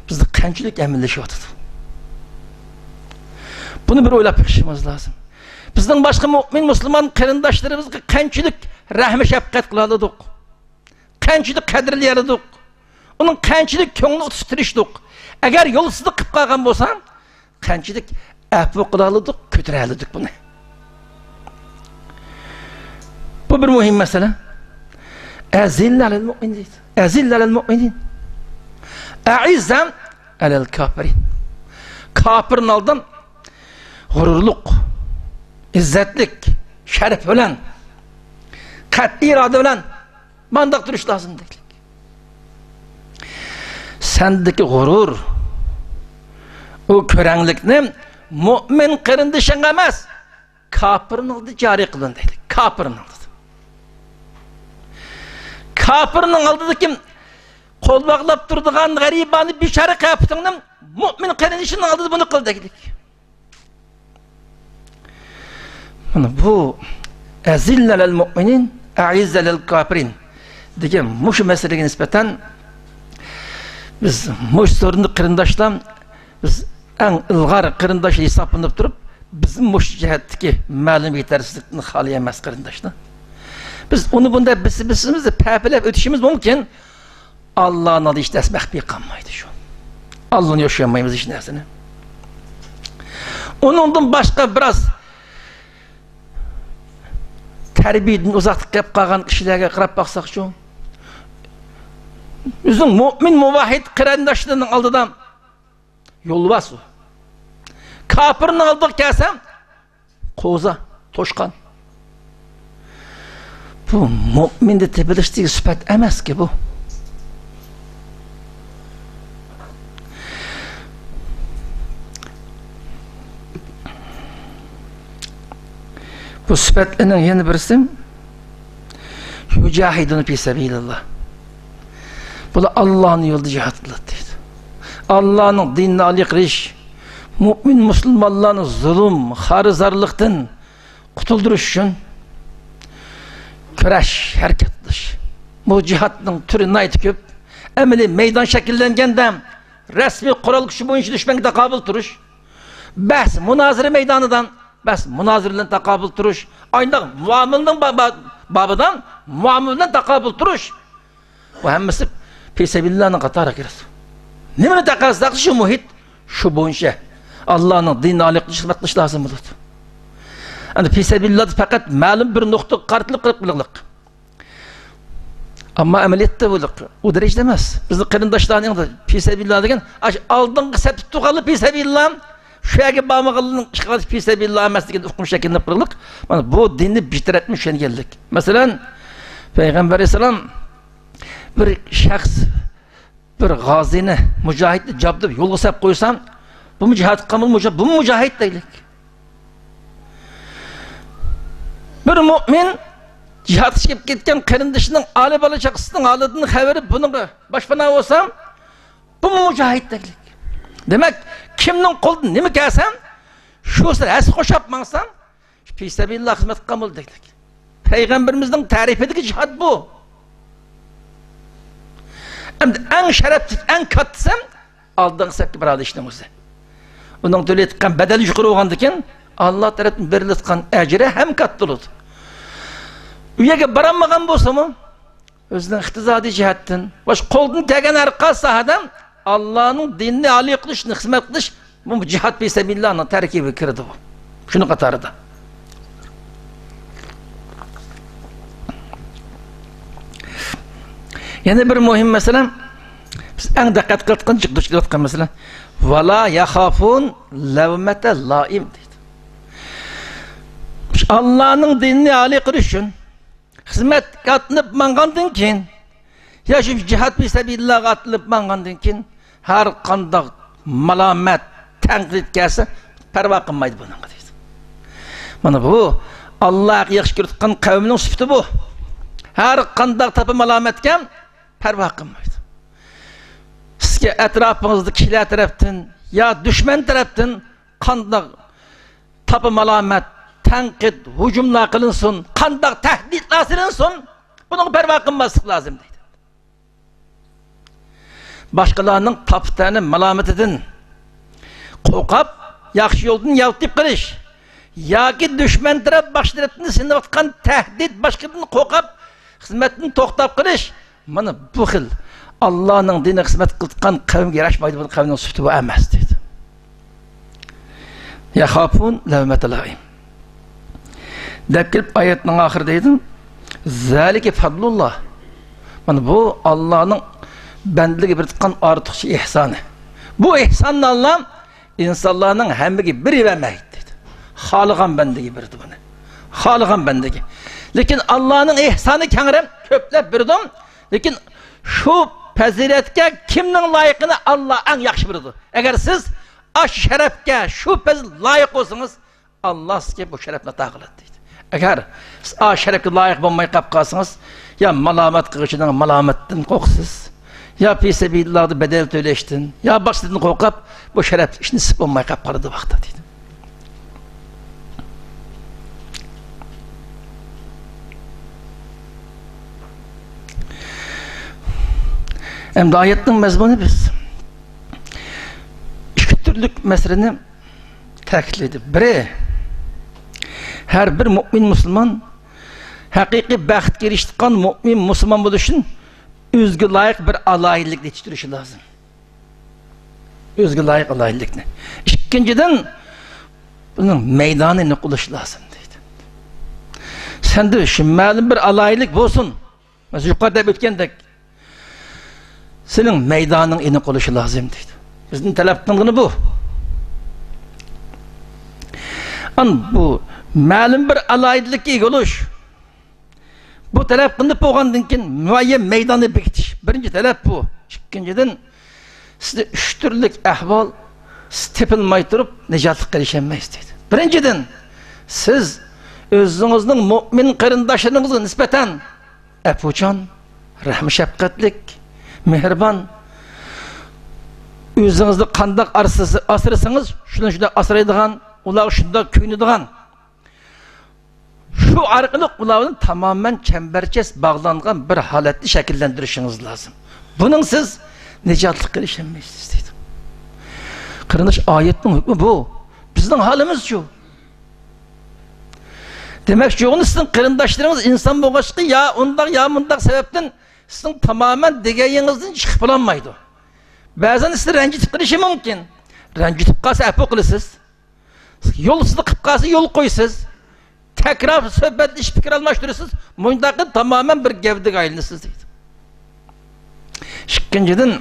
بىزدە قانچىلىك ئەمەلىيلىشىۋاتىدۇ؟ بۇنى بىر ئويلاپ بېقىشىمىز لازىم. بىزنىڭ باشقا مۇئمىن مۇسۇلمان قېرىنداشلىرىمىزغا قانچىلىك رەھمى شەپقەت قىلالىدۇق؟ قانچىلىك قەدىرلىيەلىدۇق؟ ئۇنىڭ قانچىلىك كۆڭلىنى تىرىشتۇق؟ ئەگەر يولسىزلىق قىلىپ قالغان بولسا، قانچىلىك ئەپۇ قىلالىدۇق، كۆتۈرەلىدۇق بۇنى؟ بۇ بىر مۇھىم مەسىلە. ئەزىللەل مۇئمىنىن دەيدۇ. ئەزىللەل مۇئمىنىن. ئەئىززە ئەلەل كاپىرىن. كاپىرنىڭ ئالدىدا غۇرۇرلۇق، ئىززەتلىك، شەرەپ بىلەن، قەتئىي ئىرادە بىلەن مانداق تۇرۇش لازىم دەيدۇ. سەندىكى غۇرۇر، ئۇ كۆرەڭلىكنى مۇئمىن قېرىندىشىڭغا ئەمەس، كاپىرنىڭ ئالدىدا جارى قىلىن دەيدۇ. كاپىرنىڭ ئالدىدا. كاپىرنىڭ ئالدىدىكى قول باغلاپ تۇرىدىغان غەرىبانە بىچارە قىياپىتىڭنى مۇئمىن قېرىندىشىڭنىڭ ئالدىدا بۇنى قىل دەيدۇ. مانا بۇ ئەزىللەل مۇئمىنىن، ئەئىززەلەل كاپىرىن دېگەن مۇشۇ مەسىلىگە نىسبەتەن بىز مۇشۇ سورۇندا قېرىنداشلار، بىز ئەڭ ئىلغار قېرىنداش ھېسابلىنىپ تۇرۇپ، بىزمۇ مۇشۇ جەھەتتىكى مەلۇم يېتەرسىزلىكتىن خالىي ئەمەس قېرىنداشلار. بىز ئۇنى بۇنداق بىسىپ بىسىمىز پەپىلەپ ئۆتۈشىمىز مۇمكىن. ئاللانىڭ ھېچ نەرسە مەخپىي قالمايدۇ شۇ. ئاللىنى يوشۇرمايمىز ھېچ نەرسىنى. ئۇنىڭدىن باشقا بىراز تەربىيىدىن ئۇزاقلىق قېلىپ قالغان كىشىلەرگە قاراپ باقساقچۇ؟ ئۆزىنىڭ مۇئمىن مۇۋەھھىد قېرىنداشلىرىنىڭ ئالدىدا يولۋاس ئۇ. كاپىرنىڭ ئالدىغا كەلسە، قوزا، توشقان. بۇ مۇئمىندە تېپىلىشتىكى سۈپەت ئەمەسكى بۇ. بۇ سۈپەتلەرنىڭ يەنە بىرسى، يۇجاھىدۇنە فى سەبىلىللا. بۇلار ئاللانىڭ يولىدا جىھاد قىلىدۇ دەيدۇ. ئاللانىڭ دىنىنى ئالىي قىلىش، مۇئمىن مۇسۇلمانلارنى زۇلۇم، خارىزارلىقتىن قۇتۇلدۇرۇش ئۈچۈن كۈرەش، ھەرىكەت قىلىش. بۇ جىھادنىڭ تۈرى ناھايىتى كۆپ. ئەمەلىي مەيدان شەكىللەنگەندە، رەسمىي قورال كۈچى بويىچە دۈشمەنگە تاقابىل تۇرۇش. بەھس، مۇنازىرە مەيدانىدا بەس، مۇنازىرە بىلەن تاقابىل تۇرۇش، ئاينداق مۇئامىلىنىڭ با-، با-، بابىدا مۇئامىلە بىلەن تاقابىل تۇرۇش. بۇ ھەممىسى پىسەبىللانىڭ قاتارىغا كىرىدۇ. نېمىنى تەقەززا قىلسا، شۇ مۇھىت، شۇ بويىچە ئاللانىڭ دىنىنى ئالىي قىلىش، خىزمەت قىلىش لازىم بولىدۇ. ئەمدى پىسەبىللانى پەقەت مەلۇم بىر نۇقتىغا قارىتىلىپ قىلىپ قىلىقلىق. ئەمما ئەمەلىيەتتە بۇ، ئۇ دەرىجىدە ئەمەس. بىزنىڭ قېرىنداشلارنىڭ پىسەبىللا دېگەن، ئاشۇ ئالدىنقى سەپتە تۇرغانلار پىسەبىللا، شۇ يەرگە بارمىغانلارنىڭ ئىشقىلىپ پىسەبىللا ئەمەس دېگەن ئۇقۇم شەكىللىنىپ قالغانلىق. مانا بۇ دىننى بىر تەرەپتىن چۈشەنگەنلىك. مەسىلەن، پەيغەمبەر ئەلەيھىسسالام بىر شەخس، بىر غازىنى، مۇجاھىدنى جابدۇپ يولغا سەپ قويسا، بۇمۇ جىھاد قىلغان، بۇمۇ مۇجاھىد دەيلىك. بىر مۇئمىن جىھادقا چىقىپ كەتكەن قېرىندىشىنىڭ ئالىي بالا چاقىسىنىڭ ھالىدىن خەۋىرى بۇنىڭغا باشپانا بولسا، بۇمۇ مۇجاھىد دەيلىك. دېمەك، كىمنىڭ قولىدىن نېمە كەلسە، شۇسى ھەسسە قوشاپ ماڭسا، پىسەبىللا خىزمەت قىلغان بولدى دەيلىك. پەيغەمبىرىمىزنىڭ تەرىپىدىكى جىھاد بۇ. ئەمدى ئەڭ شەرەپلىك، ئەڭ كاتتىسى ئالدىنقى سەپكە بارالىشنىڭ ئۆزى. ئۇنىڭ تۆلەيدىغان بەدەل يۇقىرى بولغاندىكىن، ئاللا تەرەپتىن بېرىلىدىغان ئەجرى ھەم كاتتا بولىدۇ. ئۇ يەرگە بارالمىغان بولسىمۇ، ئۆزىنىڭ ئىقتىسادىي جەھەتتىن، باشقا قولدىن كەلگەن ھەر قايسى ساھەدە ئاللانىڭ دىنىنى ئالىي قىلىشنى، خىزمەت قىلىش، بۇ جىھاد پىسەبىللانىڭ تەركىبىگە كىرىدۇ بۇ. شۇنىڭ قاتارىدا. يەنە بىر مۇھىم مەسىلە، بىز ئەڭ دىققەت قىلىۋاتقان، جىق دۇچ كېلىۋاتقان مەسىلە، ۋالا ياخافۇن لەۋمەتە لائىم دەيدۇ. ئاللانىڭ دىنىنى ئالىي قىلىش ئۈچۈن خىزمەتكە ئاتلىنىپ ماڭغاندىن كېيىن، يا شۇ جىھاد پىسەبىللاغا ئاتلىنىپ ماڭغاندىن كېيىن، ھەر قانداق مالامەت، تەنقىد كەلسە، پەرۋا قىلمايدۇ بۇنىڭغا دەيدۇ. مانا بۇ، ئاللا ياخشى كۆرىدىغان قەۋمنىڭ سۈپىتى بۇ. ھەر قانداق تاپا مالامەتكە پەرۋا قىلمايدۇ. سىزگە ئەتراپىڭىزدا كىشىلەر تەرەپتىن يا دۈشمەن تەرەپتىن قانداق تاپا مالامەت، تەنقىد، ھۇجۇملار قىلىنسۇن، قانداق تەھدىتلەر سېلىنسۇن، بۇنىڭغا پەرۋا قىلماسلىق لازىم دەيدۇ. باشقىلارنىڭ تاپا-تەنە مالامىتىدىن قورقۇپ، ياخشى يولدىن يالتىپ قېلىش ياكى دۈشمەن تەرەپ، باشقا تەرەپتىن سېلىنىۋاتقان تەھدىت، باشقىدىن قورقۇپ، خىزمەتتىن توختاپ قېلىش، مانا بۇ خىل ئاللانىڭ دىنىغا خىزمەت قىلىدىغان قەۋمگە ياراشمايدۇ، بۇ قەۋمنىڭ سۈپىتى بۇ ئەمەس دەيدۇ. ياخافۇن لەۋمەتە لائىم. دەپ كېلىپ ئايەتنىڭ ئاخىرىدا دەيدۇ، زەلىكە فەدلۇللا. مانا بۇ ئاللانىڭ بەندىلىككە بېرىدىغان ئارتۇقچە ئېھسانى. بۇ ئېھساننى ئاللا ئىنسانلارنىڭ ھەممىگە بېرىۋەرمەيدۇ دەيدۇ. خالىغان بەندىگە بېرىدۇ بۇنى. خالىغان بەندىگە. لېكىن ئاللانىڭ ئېھسانى كەڭرى، كۆپلەپ بېرىدۇ. لېكىن شۇ پەزىلەتكە كىمنىڭ لايىقىنى ئاللا ئەڭ ياخشى بىلىدۇ. ئەگەر سىز ئاشۇ شەرەپكە، شۇ پەزىلەتكە لايىق بولسىڭىز، ئاللا سىزگە بۇ شەرەپنى ئاتا قىلىدۇ دەيدۇ. ئەگەر سىز ئاشۇ شەرەپكە لايىق بولماي قاپ قالسىڭىز، يا مالامەت قىلغۇچىنىڭ مالامەتتىن قورقىسىز، يا پىسەبىللاھدا بەدەل تۆلەشتىن، يا باشقىدىن قورقۇپ، بۇ شەرەپلىك ئىش نېسىپ بولماي قاپ قالىدۇ ۋاقتىدا دەيدۇ. ئەمدى ئايەتنىڭ مەزمۇنى، بىز ئىككى تۈرلۈك مەسىلىنى تەكىتلىدى. بىرى، ھەر بىر مۇئمىن مۇسۇلمان ھەقىقىي بەختكە ئېرىشىدىغان مۇئمىن مۇسۇلمان بولۇش ئۈچۈن ئۆزىگە لايىق بىر ئالاھىدىلىكنى يېتىشتۈرۈشى لازىم. ئۆزىگە لايىق ئالاھىدىلىكنى. ئىككىنچىدىن، بۇنىڭ مەيدانى ئېنىق بولۇشى لازىم دەيدۇ. سەندە شۇ مەلۇم بىر ئالاھىدىلىك بولسۇن. مەسىلەن، يۇقىرىدا دەپ ئۆتكەندەك، سېنىڭ مەيدانىڭ ئېنىق بولۇشى لازىم دەيدۇ. بىزدىن تەلەپ قىلىنغىنى بۇ. ئان بۇ مەلۇم بىر ئالاھىدىلىككە ئىگە بولۇش. بۇ تەلەپ قىلىنىپ بولغاندىن كېيىن، مۇئەييەن مەيداننى بېكىتىش. بىرىنچى تەلەپ بۇ. ئىككىنچىدىن، سىزدە ئۈچ تۈرلۈك ئەھۋال، سىز تېپىلماي تۇرۇپ نىجاتلىق قىلىشالمايسىز دەيدۇ. بىرىنچىدىن، سىز ئۆزىڭىزنىڭ مۇئمىن قېرىنداشلىرىڭىزغا نىسبەتەن ئەپۇچان، رەھىم شەپقەتلىك، مېھرىبان، ئۆزىڭىزنى قانداق ئارسىسى-، ئاسرىسىڭىز، شۇنى شۇنداق ئاسرايدىغان، ئۇلارغا شۇنداق كۆيۈنىدىغان، شۇ ئارقىلىق ئۇلار بىلەن تامامەن چەمبەرچاس باغلانغان بىر ھالەتنى شەكىللەندۈرۈشىڭىز لازىم. بۇنىڭسىز نىجاتلىق قىلىشالمايسىز دەيدۇ. قېرىنداش، ئايەتنىڭ ھۆكمى بۇ. بىزنىڭ ھالىمىزچۇ؟ دېمەكچى بولغىنىم، سىزنىڭ قېرىنداشلىرىڭىز ئىنسان بولغاچقا، يا ئۇنداق، يا مۇنداق سەۋەبتىن سىزنىڭ تامامەن دېگەنىڭىزدىن چىقىپ بولالمايدۇ. بەزەن سىزنى رەنجىتىپ قېلىشى مۇمكىن. رەنجىتىپ قالسا، ئەپۇ قىلىسىز. يول ئۈستىدە قىلىپ قالسا، يول قويىسىز. تەكرار سۆھبەتلىشىپ پىكىر ئالماشتۇرىسىز. مۇنداققا تامامەن بىر گەۋدىگە ئايلىنىسىز دەيدۇ. ئىككىنچىدىن،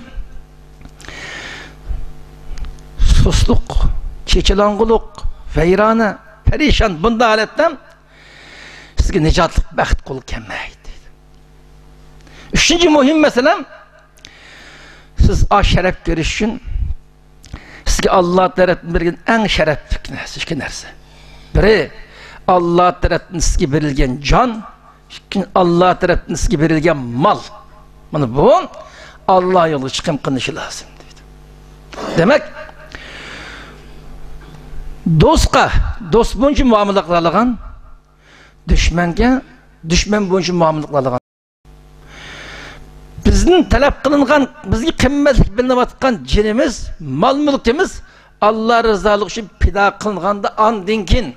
سۇسلۇق، چېچىلاڭغۇلۇق، ۋەيرانە، پەرىشان، بۇنداق ھالەتتە سىزگە نىجاتلىق بەخت قولغا كەلمەيدۇ. ئۈچىنچى مۇھىم مەسىلە، سىز ئاش شەرەپ كۆرۈش ئۈچۈن سىزگە ئاللا تەرەپتىن بەرگەن ئەڭ شەرەپلىك نەرسە، ئىككى نەرسە. بىرى، ئاللا تەرەپتىن سىزگە بېرىلگەن جان، ئىككىنچى، ئاللا تەرەپتىن سىزگە بېرىلگەن مال. مانا بۇ ئاللا يولىغا چىقىم قىلىنىشى لازىم دەيدۇ. دېمەك، دوستقا دوست بويىچە مۇئامىلە قىلالىغان، دۈشمەنگە دۈشمەن بويىچە مۇئامىلە قىلالىغان. بىزدىن تەلەپ قىلىنغان، بىزگە قىممەتلىك بىلىنىۋاتقان جېنىمىز، مال-مۈلكىمىز ئاللا رىزالىقى ئۈچۈن پىدا قىلىنغاندا، ئاندىن كېيىن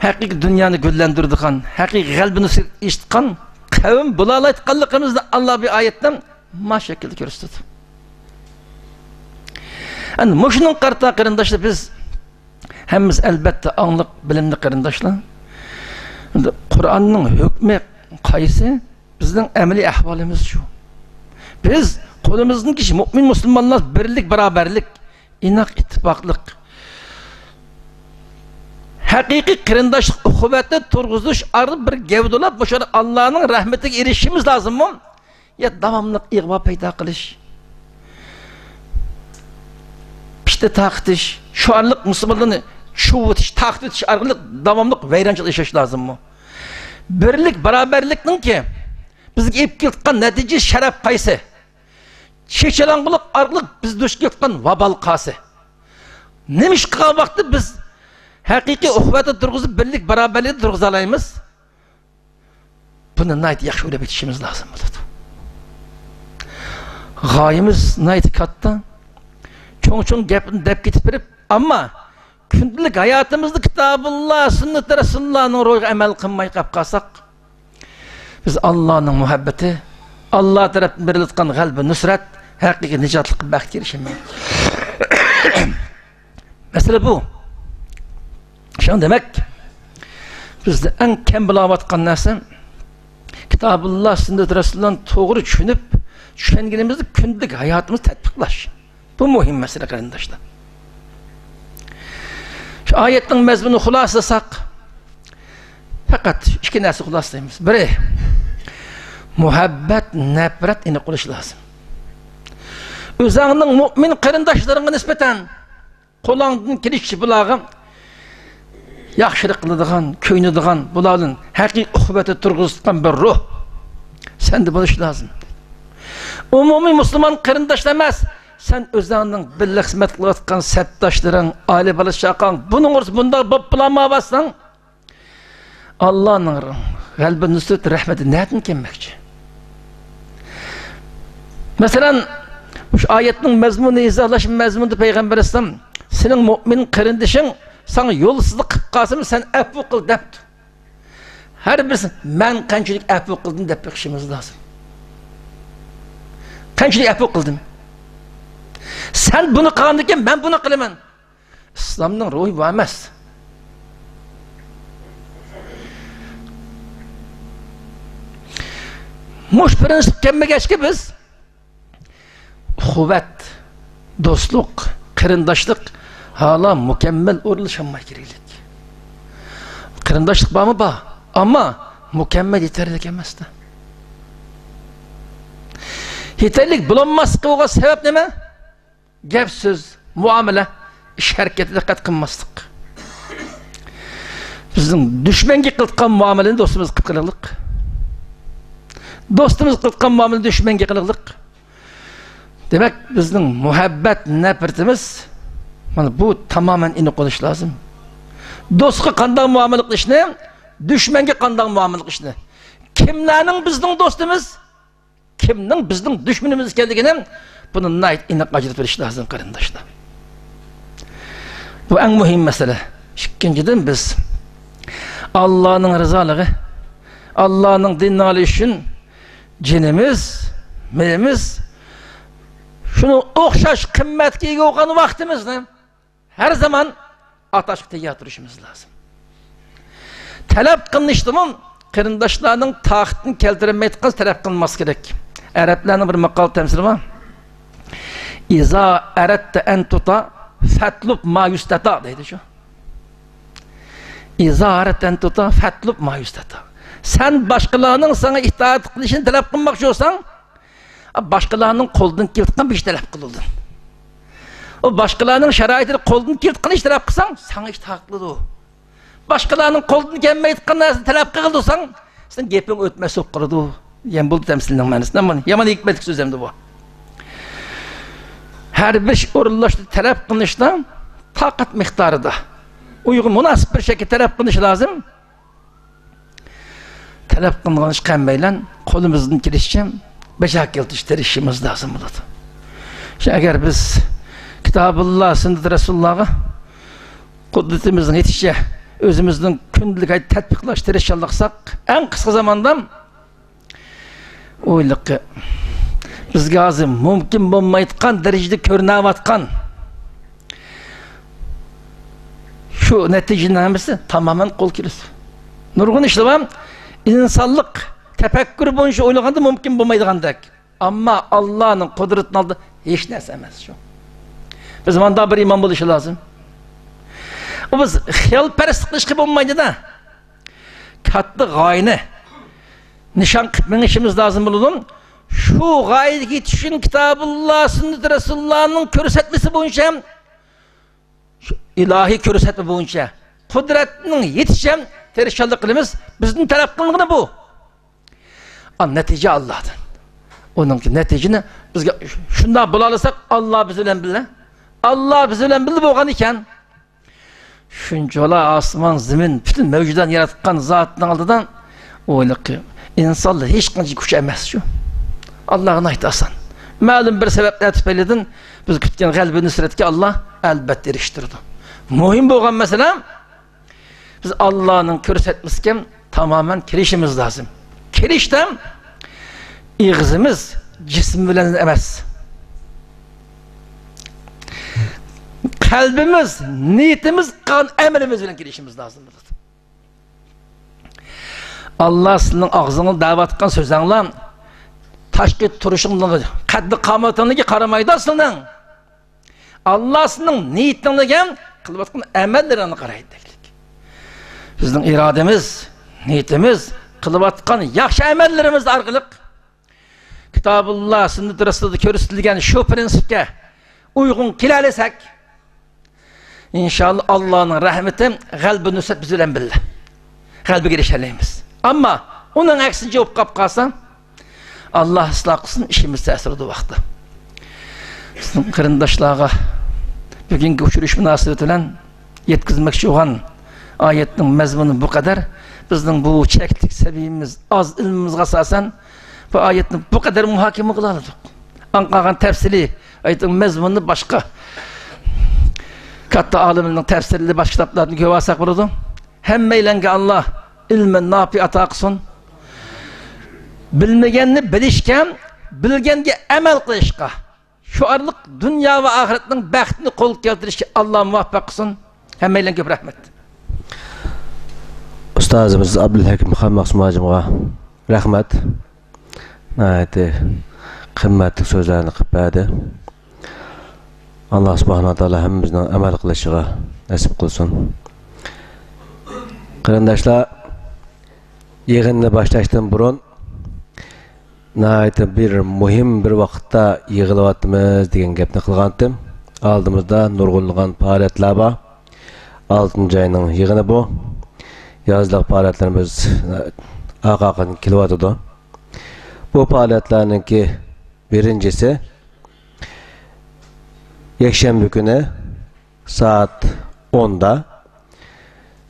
ھەقىقىي دۇنيانى گۈللەندۈرىدىغان، ھەقىقىي غەلىبە نۇسرەت ئېرىشىدىغان قەۋم بولالايدىغانلىقىمىزنى ئاللا بۇ ئايەتتە ما شەكىلدە كۆرسىتىدۇ. ئەنە مۇشۇنىڭغا قارىتا قېرىنداشلار، بىز ھەممىمىز ئەلبەتتە ئاڭلىق، بىلىملىك قېرىنداشلار. ئەمدى قۇرئاننىڭ ھۆكمى قايسى؟ بىزنىڭ ئەمەلىي ئەھۋالىمىز شۇ. بىز قولىمىزدىن كېلىشىچە مۆمىن مۇسۇلمانلار بىرلىك، باراۋەرلىك، ئىناق، ئىتتىپاقلىق، ھەقىقىي قېرىنداشلىق ئۇخۇۋەتنى تۇرغۇزۇش ئارقىلىق بىر گەۋدىلەپ، مۇشۇ ئاللانىڭ رەھمىتىگە ئېرىشىشىمىز لازىممۇ؟ يا داۋاملىق ئىغۋا پەيدا قىلىش، پىتنە تارقىتىش، شۇ ئارقىلىق مۇسۇلمانلارنى چۇۋۇتۇش، تارقىتىۋېتىش ئارقىلىق داۋاملىق ۋەيرانچىلىق ياشاش لازىممۇ؟ بىرلىك، باراۋەرلىكنىڭكى بىزگە ئېلىپ كېلىدىغان نەتىجە، شەرەپ قايسى؟ چېچىلاڭغۇلۇق ئارقىلىق بىز دۇچ كېلىدىغان ۋابال قايسى؟ نېمە ئىش قىلغان ۋاقىتتا بىز ھەقىقىي ئۇخۇۋەتنى تۇرغۇزۇپ، بىرلىك، باراۋەرلىكنى تۇرغۇزالايمىز؟ بۇنى ناھايىتى ياخشى ئويلاپ يېتىشىمىز لازىم بولىدۇ. غايىمىز ناھايىتى كاتتا. چوڭ-چوڭ گەپنى دەپ كېتىپ بېرىپ، ئەمما كۈندىلىك ھاياتىمىزدا كىتابۇللا، سۈننىتى رەسۇلۇللانىڭ روھىغا ئەمەل قىلماي قېلىپ قالساق، بىز ئاللانىڭ مۇھەببىتى، ئاللا تەرەپتىن بېرىلىۋاتقان غەلىبە نۇسرەت، ھەقىقىي نىجاتلىققا بەخت ئېرىشەلمەيمىز. مەسىلە بۇ. شۇڭا دېمەك، بىزدە ئەڭ كەم بولۇۋاتقان نەرسە، كىتابۇللا، سۈننەت رەسۇلۇللانى توغرا چۈشىنىپ، چۈشەنگىنىمىزنى كۈندىلىك ھاياتىمىزدا تەتبىقلاش. بۇ مۇھىم مەسىلە، قېرىنداشلار. شۇ ئايەتنىڭ مەزمۇنىنى خۇلاسىلىساق، پەقەت ئىككى نەرسە خۇلاسىلەيمىز. بىرى، مۇھەببەت، نەپرەت ئېنىق بولۇشى لازىم. ئۆزۈڭنىڭ مۆمىن قېرىنداشلىرىڭغا نىسبەتەن قولۇڭدىن كېلىشىچە بۇلارغا ياخشىلىق قىلىدىغان، كۆيۈنىدىغان، بۇلار بىلەن ھەقىقىي ئۇخۇۋەتنى تۇرغۇزىدىغان بىر روھ سەندە بولۇشى لازىم. ئومۇمىي مۇسۇلمان قېرىنداشلار ئەمەس، سەن ئۆزۈڭنىڭ بىللە خىزمەت قىلىۋاتقان سەپداشلىرىڭ، ئائىلە بالا چاقاڭ، بۇنىڭ ئورنىسى بۇنداق بولۇپ بولالمايۋاتساڭ، ئاللانىڭ غەلىبە نۇسرەت رەھمىتى نەدىن كەلمەكچى؟ مەسىلەن، مۇشۇ ئايەتنىڭ مەزمۇنى ئىزاھلاش مەزمۇنىدا پەيغەمبەر ئەلەيھىسسالام، سېنىڭ مۆمىن قېرىندىشىڭ ساڭا يولسىزلىق قىلىپ قالسىمۇ، سەن ئەپۇ قىل دەپتۇ. ھەر بىرسى، مەن قانچىلىك ئەپۇ قىلدىم دەپ بېقىشىمىز لازىم. قانچىلىك ئەپۇ قىلدىم؟ سەن بۇنى قىلغاندىكىن، مەن بۇنى قىلىمەن. ئىسلامنىڭ روھى بۇ ئەمەس. مۇشۇ پىرىنسىپ كەلمىگەچكە بىز ئۇخۇۋەت، دوستلۇق، قېرىنداشلىق ھالا مۇكەممەل ئورۇنلىشالماي كېرەكلىك. قېرىنداشلىق بارمۇ؟ بار. ئەمما مۇكەممەل، يېتەرلىك ئەمەستە. يېتەرلىك بولالماسلىقىغا سەۋەب نېمە؟ گەپ سۆز، مۇئامىلە، ئىش ھەرىكەتتە دىققەت قىلماسلىق. بىزنىڭ دۈشمەنگە قىلىدىغان مۇئامىلىنى دوستىمىزغا قىلىقلىق. دوستىمىزغا قىلىدىغان مۇئامىلىنى دۈشمەنگە قىلىقلىق. دېمەك، بىزنىڭ مۇھەببەت، نەپرىتىمىز مانا بۇ تامامەن ئېنىق بولۇشى لازىم. دوستقا قانداق مۇئامىلە قىلىشنى، دۈشمەنگە قانداق مۇئامىلە قىلىشنى. كىملەرنىڭ بىزنىڭ دوستىمىز؟ كىمنىڭ بىزنىڭ دۈشمىنىمىز ئىكەنلىكىنى بۇنى ناھايىتى ئېنىق ئاجرىتىپ بېرىش لازىم، قېرىنداشلار. بۇ ئەڭ مۇھىم مەسىلە. ئىككىنچىدىن، بىز ئاللانىڭ رىزالىقى، ئاللانىڭ دىنى ئالىي ئۈچۈن جېنىمىز، مېلىمىز، شۇنىڭ ئوخشاش قىممەتكە ئىگە بولغان ۋاقتىمىزنى ھەر زامان ئاتاشقا تەييار تۇرۇشىمىز لازىم. تەلەپ قىلىنىشتىمۇ قېرىنداشلارنىڭ تاقىتىنى كەلتۈرەلمەيدىغان تەلەپ قىلماس كېرەك. ئەرەبلەرنىڭ بىر ماقال تەمسىلى بار. «ئىزا ئەرەتتە ئەن تۇتا فەتلۇب ما يۇستەتا» دەيدۇ شۇ. «ئىزا ئەرەتتە ئەن تۇتا فەتلۇب ما يۇستەتا». سەن باشقىلارنىڭ ساڭا ئىتائەت قىلىشىنى تەلەپ قىلماقچى بولساڭ، باشقىلارنىڭ قولىدىن كېلىدىغان بىر ئىش تەلەپ قىلىدۇ. ئۇ باشقىلارنىڭ شارائىتىدا قولىدىن كېلىدىغان ئىش تەلەپ قىلساڭ، ساڭا ئىتائەت قىلىدۇ. باشقىلارنىڭ قولىدىن كەلمەيدىغان نەرسىنى تەلەپ قىلغىلى تۇرساڭ، سېنىڭ گېپىڭ ئۆتمەس بولۇپ قالىدۇ. دېگەن بولدى تەمسىلنىڭ مەنىسى. يامان ھېكمەتلىك سۆز ئەمدى بۇ. ھەر بىر ئىش ئورۇنلاشتا، تەلەپ قىلىنىشتا تاقەت مىقدارىدا، ئۇيغۇن مۇناسىپ بىر شەكىلدە تەلەپ قىلىنىشى لازىم. تەلەپ قىلىنغان ئىشقا ھەممەيلەن قولىمىزدىن كېلىشىچە بەجا كەلتۈرۈشكە تىرىشىشىمىز لازىم بولىدۇ. شۇ، ئەگەر بىز كىتابۇللا، سۈننىتى رەسۇلۇللاغا قۇدرىتىمىزنىڭ يېتىشىچە ئۆزىمىزنىڭ كۈندىلىك ھاياتتا تەتبىقلاشقا تىرىشچانلىق قىلساق، ئەڭ قىسقا زاماندا ئويلىقى، بىزگە ھازىر مۇمكىن بولمايدىغان دەرىجىدە كۆرۈنۈۋاتقان شۇ نەتىجىنىڭ ھەممىسى تامامەن قول كېلىدۇ. نۇرغۇن ئىشلار بار، ئىنسانلىق تەپەككۇر بويىچە ئويلىغاندا مۇمكىن بولمايدىغاندەك. ئەمما ئاللانىڭ قۇدرىتىنىڭ ئالدىدا ھېچ نەرسە ئەمەس شۇ. بىز مانداق بىر ئىمان بولۇشى لازىم. ئۇ، بىز خىيالپەرەسلىك قىلىشقا بولمايدۇ-دە. كاتتا غايىنى نىشان قىلىپ مېڭىشىمىز لازىم بولىدۇ. شۇ غايىگە يېتىش ئۈچۈن كىتابۇللا، سۈننىتى رەسۇلۇللانىڭ كۆرسەتمىسى بويىچە، شۇ ئىلاھىي كۆرسەتمە بويىچە، قۇدرەتنىڭ يېتىشىچە تىرىشچانلىق قىلىمىز. بىزدىن تەلەپ قىلىنغىنى بۇ. ئا، نەتىجە ئاللادىن. ئۇنىڭكى نەتىجىنى بىزگە شۇنداق بولالىساق، ئاللا بىز بىلەن بىللە. ئاللا بىز بىلەن بىللە بولغان ئىكەن، شۇنچىۋالا ئاسمان، زېمىن، پۈتۈن مەۋجۇداتنى ياراتقان زاتنىڭ ئالدىدا ئويلىقى ئىنسانلار ھېچقانچە كۈچ ئەمەس شۇ. ئاللاغا ناھايىتى ئاسان. مەلۇم بىر سەۋەبلەر تۈپەيلىدىن بىز كۈتكەن غەلىبە نۇسرەتكە ئاللا ئەلبەتتە ئېرىشتۈرىدۇ. مۇھىم بولغان مەسىلە، بىز ئاللانىڭ كۆرسەتمىسىگە تامامەن كېلىشىمىز لازىم. كېلىشتە ئېغىزىمىز جىسىم بىلەن ئەمەس، قەلبىمىز، نىيىتىمىز، قىلغان ئەمىلىمىز بىلەن كېلىشىمىز لازىم بولىدۇ. ئاللا سىزنىڭ ئاغزىڭىزدا دەۋاتقان سۆزەڭلار، تاشقى تۇرۇشۇڭلارغا، قەددى قامىتىڭلارغا قارىمايدۇ سىزنىڭ. ئاللا سىزنىڭ نىيىتىڭلارغا، قىلىۋاتقان ئەمەللىرىڭلارغا قارايدۇ دەيلىك. بىزنىڭ ئىرادىمىز، نىيىتىمىز، قىلىۋاتقان ياخشى ئەمەللىرىمىز ئارقىلىق كىتابۇللا، سۈننىتى رەسۇلدا كۆرسىتىلگەن شۇ پىرىنسىپكە ئۇيغۇن كېلەلىسەك، ئىنشائاللا، ئاللانىڭ رەھمىتى، غەلىبە نۇسرەت بىز بىلەن بىللە. غەلىبىگە ئېرىشەلەيمىز. ئەمما ئۇنىڭ ئەكسىنچە بولۇپ قاپ قالسا، ئاللا ئىسلاھ قىلسۇن، ئىشىمىز تەسىر ئۇ ۋاقىتتا. بىزنىڭ قېرىنداشلارغا بۈگۈنكى ئۇچرىشىش مۇناسىۋىتى بىلەن يەتكۈزمەكچى بولغان ئايەتنىڭ مەزمۇنى بۇ قەدەر. بىزنىڭ بۇ چەكلىك سەۋىيىمىز، ئاز ئىلمىمىزغا ئاساسەن، بۇ ئايەتنى بۇ قەدەر مۇھاكىمە قىلالىدۇق. ئاڭ قالغان تەپسىلىي ئايەتنىڭ مەزمۇنىنى باشقا كاتتا ئالىملارنىڭ تەپسىرلىرى، باشقا كىتابلاردىن كۆرۈۋالساق بولىدۇ. ھەممەيلەنگە ئاللا ئىلمى ناپى ئاتا قىلسۇن. بىلمىگەننى بىلىشكە، بىلگەنگە ئەمەل قىلىشقا، شۇ ئارقىلىق دۇنيا ۋە ئاخىرەتنىڭ بەختىنى قولغا كەلتۈرۈشكە ئاللا مۇۋەپپەق قىلسۇن. ھەممەيلەنگە كۆپ رەھمەت. ئۇستازىمىز ئابدۇلھەكىم خان مەخسۇم ھاجىمغا رەھمەت. ناھايىتى قىممەتلىك سۆزلەرنى قىلىپ بەردى. ئاللا سۇبھانەھۇ ۋە تائالا ھەممىمىزنىڭ ئەمەل قىلىشىغا نەسىپ قىلسۇن. قېرىنداشلار، يىغىننى باشلاشتىن بۇرۇن ناھايىتى بىر مۇھىم بىر ۋاقىتتا يىغىلىۋاتىمىز دېگەن گەپنى قىلغانتىم. ئالدىمىزدا نۇرغۇنلىغان پائالىيەتلەر بار. ئالتىنچى ئاينىڭ يىغىنى بۇ. يازلىق پائالىيەتلىرىمىز ئارقا-ئارقىدىن كېلىۋاتىدۇ. بۇ پائالىيەتلەرنىڭكى بىرىنچىسى يەكشەنبە كۈنى سائەت ئوندا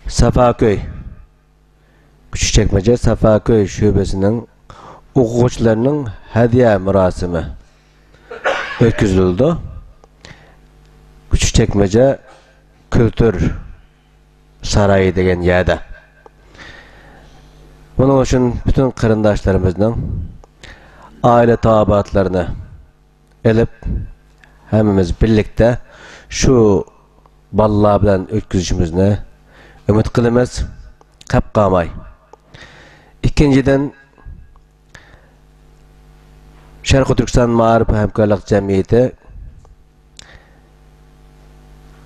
سافاكۆي، كۈچۈكچەكمەجە سافاكۆي شۆبىسىنىڭ ئوقۇغۇچىلىرىنىڭ ھەدىيە مۇراسىمى ئۆتكۈزۈلىدۇ. كۈچۈكچەكمەجە كۈلتۈر سارايى دېگەن يەردە. بۇنىڭ ئۈچۈن پۈتۈن قېرىنداشلىرىمىزنىڭ ئائىلە تاۋابىئاتلىرىنى ئېلىپ، ھەممىمىز بىرلىكتە شۇ بالىلار بىلەن ئۆتكۈزۈشىمىزنى ئۈمىد قىلىمىز، قەپ قالماي. ئىككىنچىدىن، شەرقىي تۈركىستان مائارىپ ھەمكارلىق جەمئىيىتى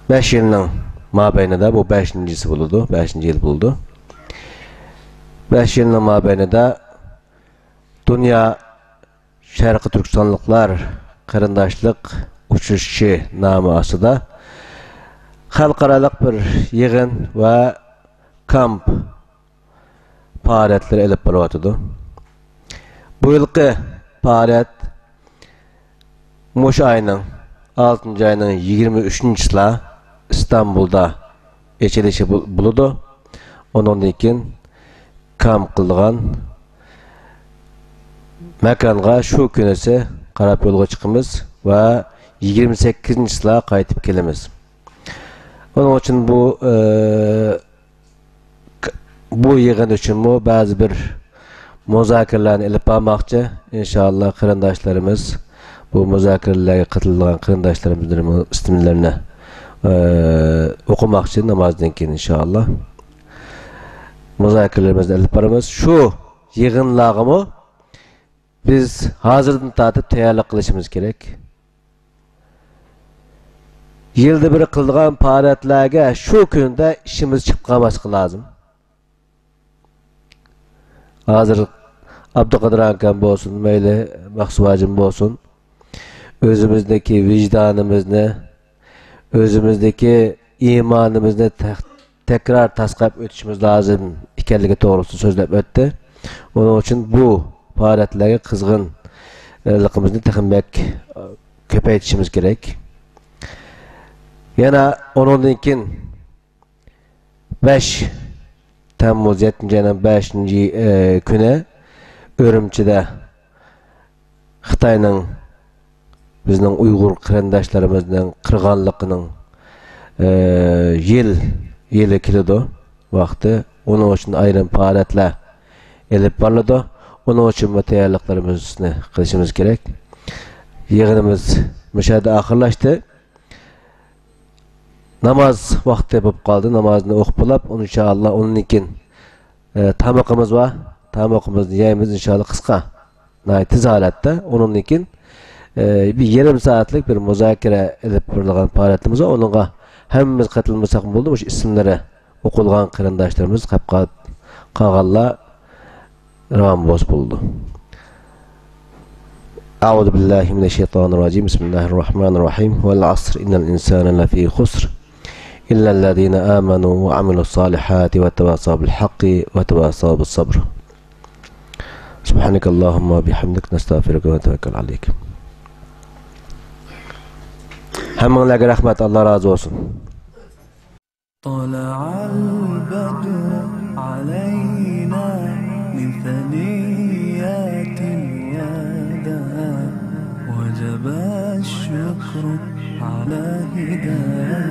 بەش يىلنىڭ مابەينىدە، بۇ بەشىنچىسى بولىدۇ، بەشىنچى يىل بولىدۇ. بەش يىلنىڭ مابەينىدە دۇنيا شەرقىي تۈركىستانلىقلار قېرىنداشلىق ئۇچرىشىشى نامى ئاستىدا خەلقئارالىق بىر يىغىن ۋە كامپ پائالىيەتلىرى ئېلىپ بېرىلىۋاتىدۇ. بۇ يىلقى پائالىيەت مۇشۇ ئاينىڭ، ئالتىنچى ئاينىڭ يىگىرمە ئۈچىنچىسىلا ئىستانبۇلدا ئېچىلىشى بول-، بولىدۇ. ئۇنىڭدىن كېيىن كامپ قىلىدىغان ماكانغا شۇ كۈنىسى قاراپ يولغا چىقىمىز ۋە يىگىرمە سەككىزىنچىسىلا قايتىپ كېلىمىز. ئۇنىڭ ئۈچۈن بۇ، ئى، بۇ يىغىن ئۈچۈنمۇ بەزى بىر مۇزاكىرىلەرنى ئېلىپ بارماقچى. ئىنشائاللا، قېرىنداشلىرىمىز بۇ مۇزاكىرىلەرگە قاتىلىدىغان قېرىنداشلىرىمىزنىڭ ئىسىملىرىنى، ئى، ئوقۇماقچى نامازدىن كېيىن، ئىنشائاللا. مۇزاكىرىلىرىمىزنى ئېلىپ بارىمىز. شۇ يىغىنلارغىمۇ بىز ھازىردىن تارتىپ تەييارلىق قىلىشىمىز كېرەك. يىلدا بىر قىلىدىغان پائالىيەتلەرگە شۇ كۈندە ئىشىمىز چىقىپ قالماسلىقى لازىم. ھازىر ئابدۇقادىر ئاكام بولسۇن، مەيلى مەخسۇس ھاجىم بولسۇن، ئۆزىمىزدىكى ۋىجدانىمىزنى، ئۆزىمىزدىكى ئىمانىمىزنى تەك-، تەكرار تاسقاپ ئۆتۈشىمىز لازىم ئىكەنلىكى توغرىسىدا سۆزلەپ ئۆتتى. ئۇنىڭ ئۈچۈن بۇ پائالىيەتلەرگە قىزغىنلىقىمىزنى تېخىمۇ بەك كۆپەيتىشىمىز كېرەك. يەنە ئۇنىڭدىن كېيىن بەش تەممۇز، يەتتىنچى ئاينىڭ بەشىنچى، ئى، كۈنى ئۈرۈمچىدە خىتاينىڭ بىزنىڭ ئۇيغۇر قېرىنداشلىرىمىزنىڭ قىرغىنلىقىنىڭ، ئى، يىل، يىلى كېلىدۇ ۋاقتى. ئۇنىڭ ئۈچۈن ئايرىم پائالىيەتلەر ئېلىپ بارىلىدۇ. ئۇنىڭ ئۈچۈنمۇ تەييارلىقلىرىمىزنى قىلىشىمىز كېرەك. يىغىنىمىز مۇشۇ يەردە ئاخىرلاشتى. ناماز ۋاقتى بولۇپ قالدى. نامازنى ئوقۇپ بولاپ، ئىنشائاللا، ئۇنىڭدىن كېيىن، ئە، تامىقىمىز بار. تامىقىمىزنى يەيمىز، ئىنشائاللا، قىسقا، ناھايىتى تېز ھالەتتە. ئۇنىڭدىن كېيىن، ئە، بىر يېرىم سائەتلىك بىر مۇزاكىرە ئېلىپ بېرىلغان پائالىيىتىمىز بار. ئۇنىڭغا ھەممىمىز قېتىلمىساقمۇ بولىدۇ. مۇشۇ ئىسىملىرى ئوقۇلغان قېرىنداشلىرىمىز، قاپ-، قالغانلار راۋان بولسا بولىدۇ. أعوذ بالله من الشيطان الرجيم. بسم الله الرحمن الرحيم. والعصر إن الإنسان لفي خسر إلا الذين آمنوا وعملوا الصالحات وتواصوا بالحق وتواصوا بالصبر. سبحانك اللهم وبحمدك نستغفرك ونتوكل عليك. ھەممىڭلارغا رەھمەت، ئاللا رازى بولسۇن. طلع البدر علينا من ثنيات الوداع، وجب الشكر على هداية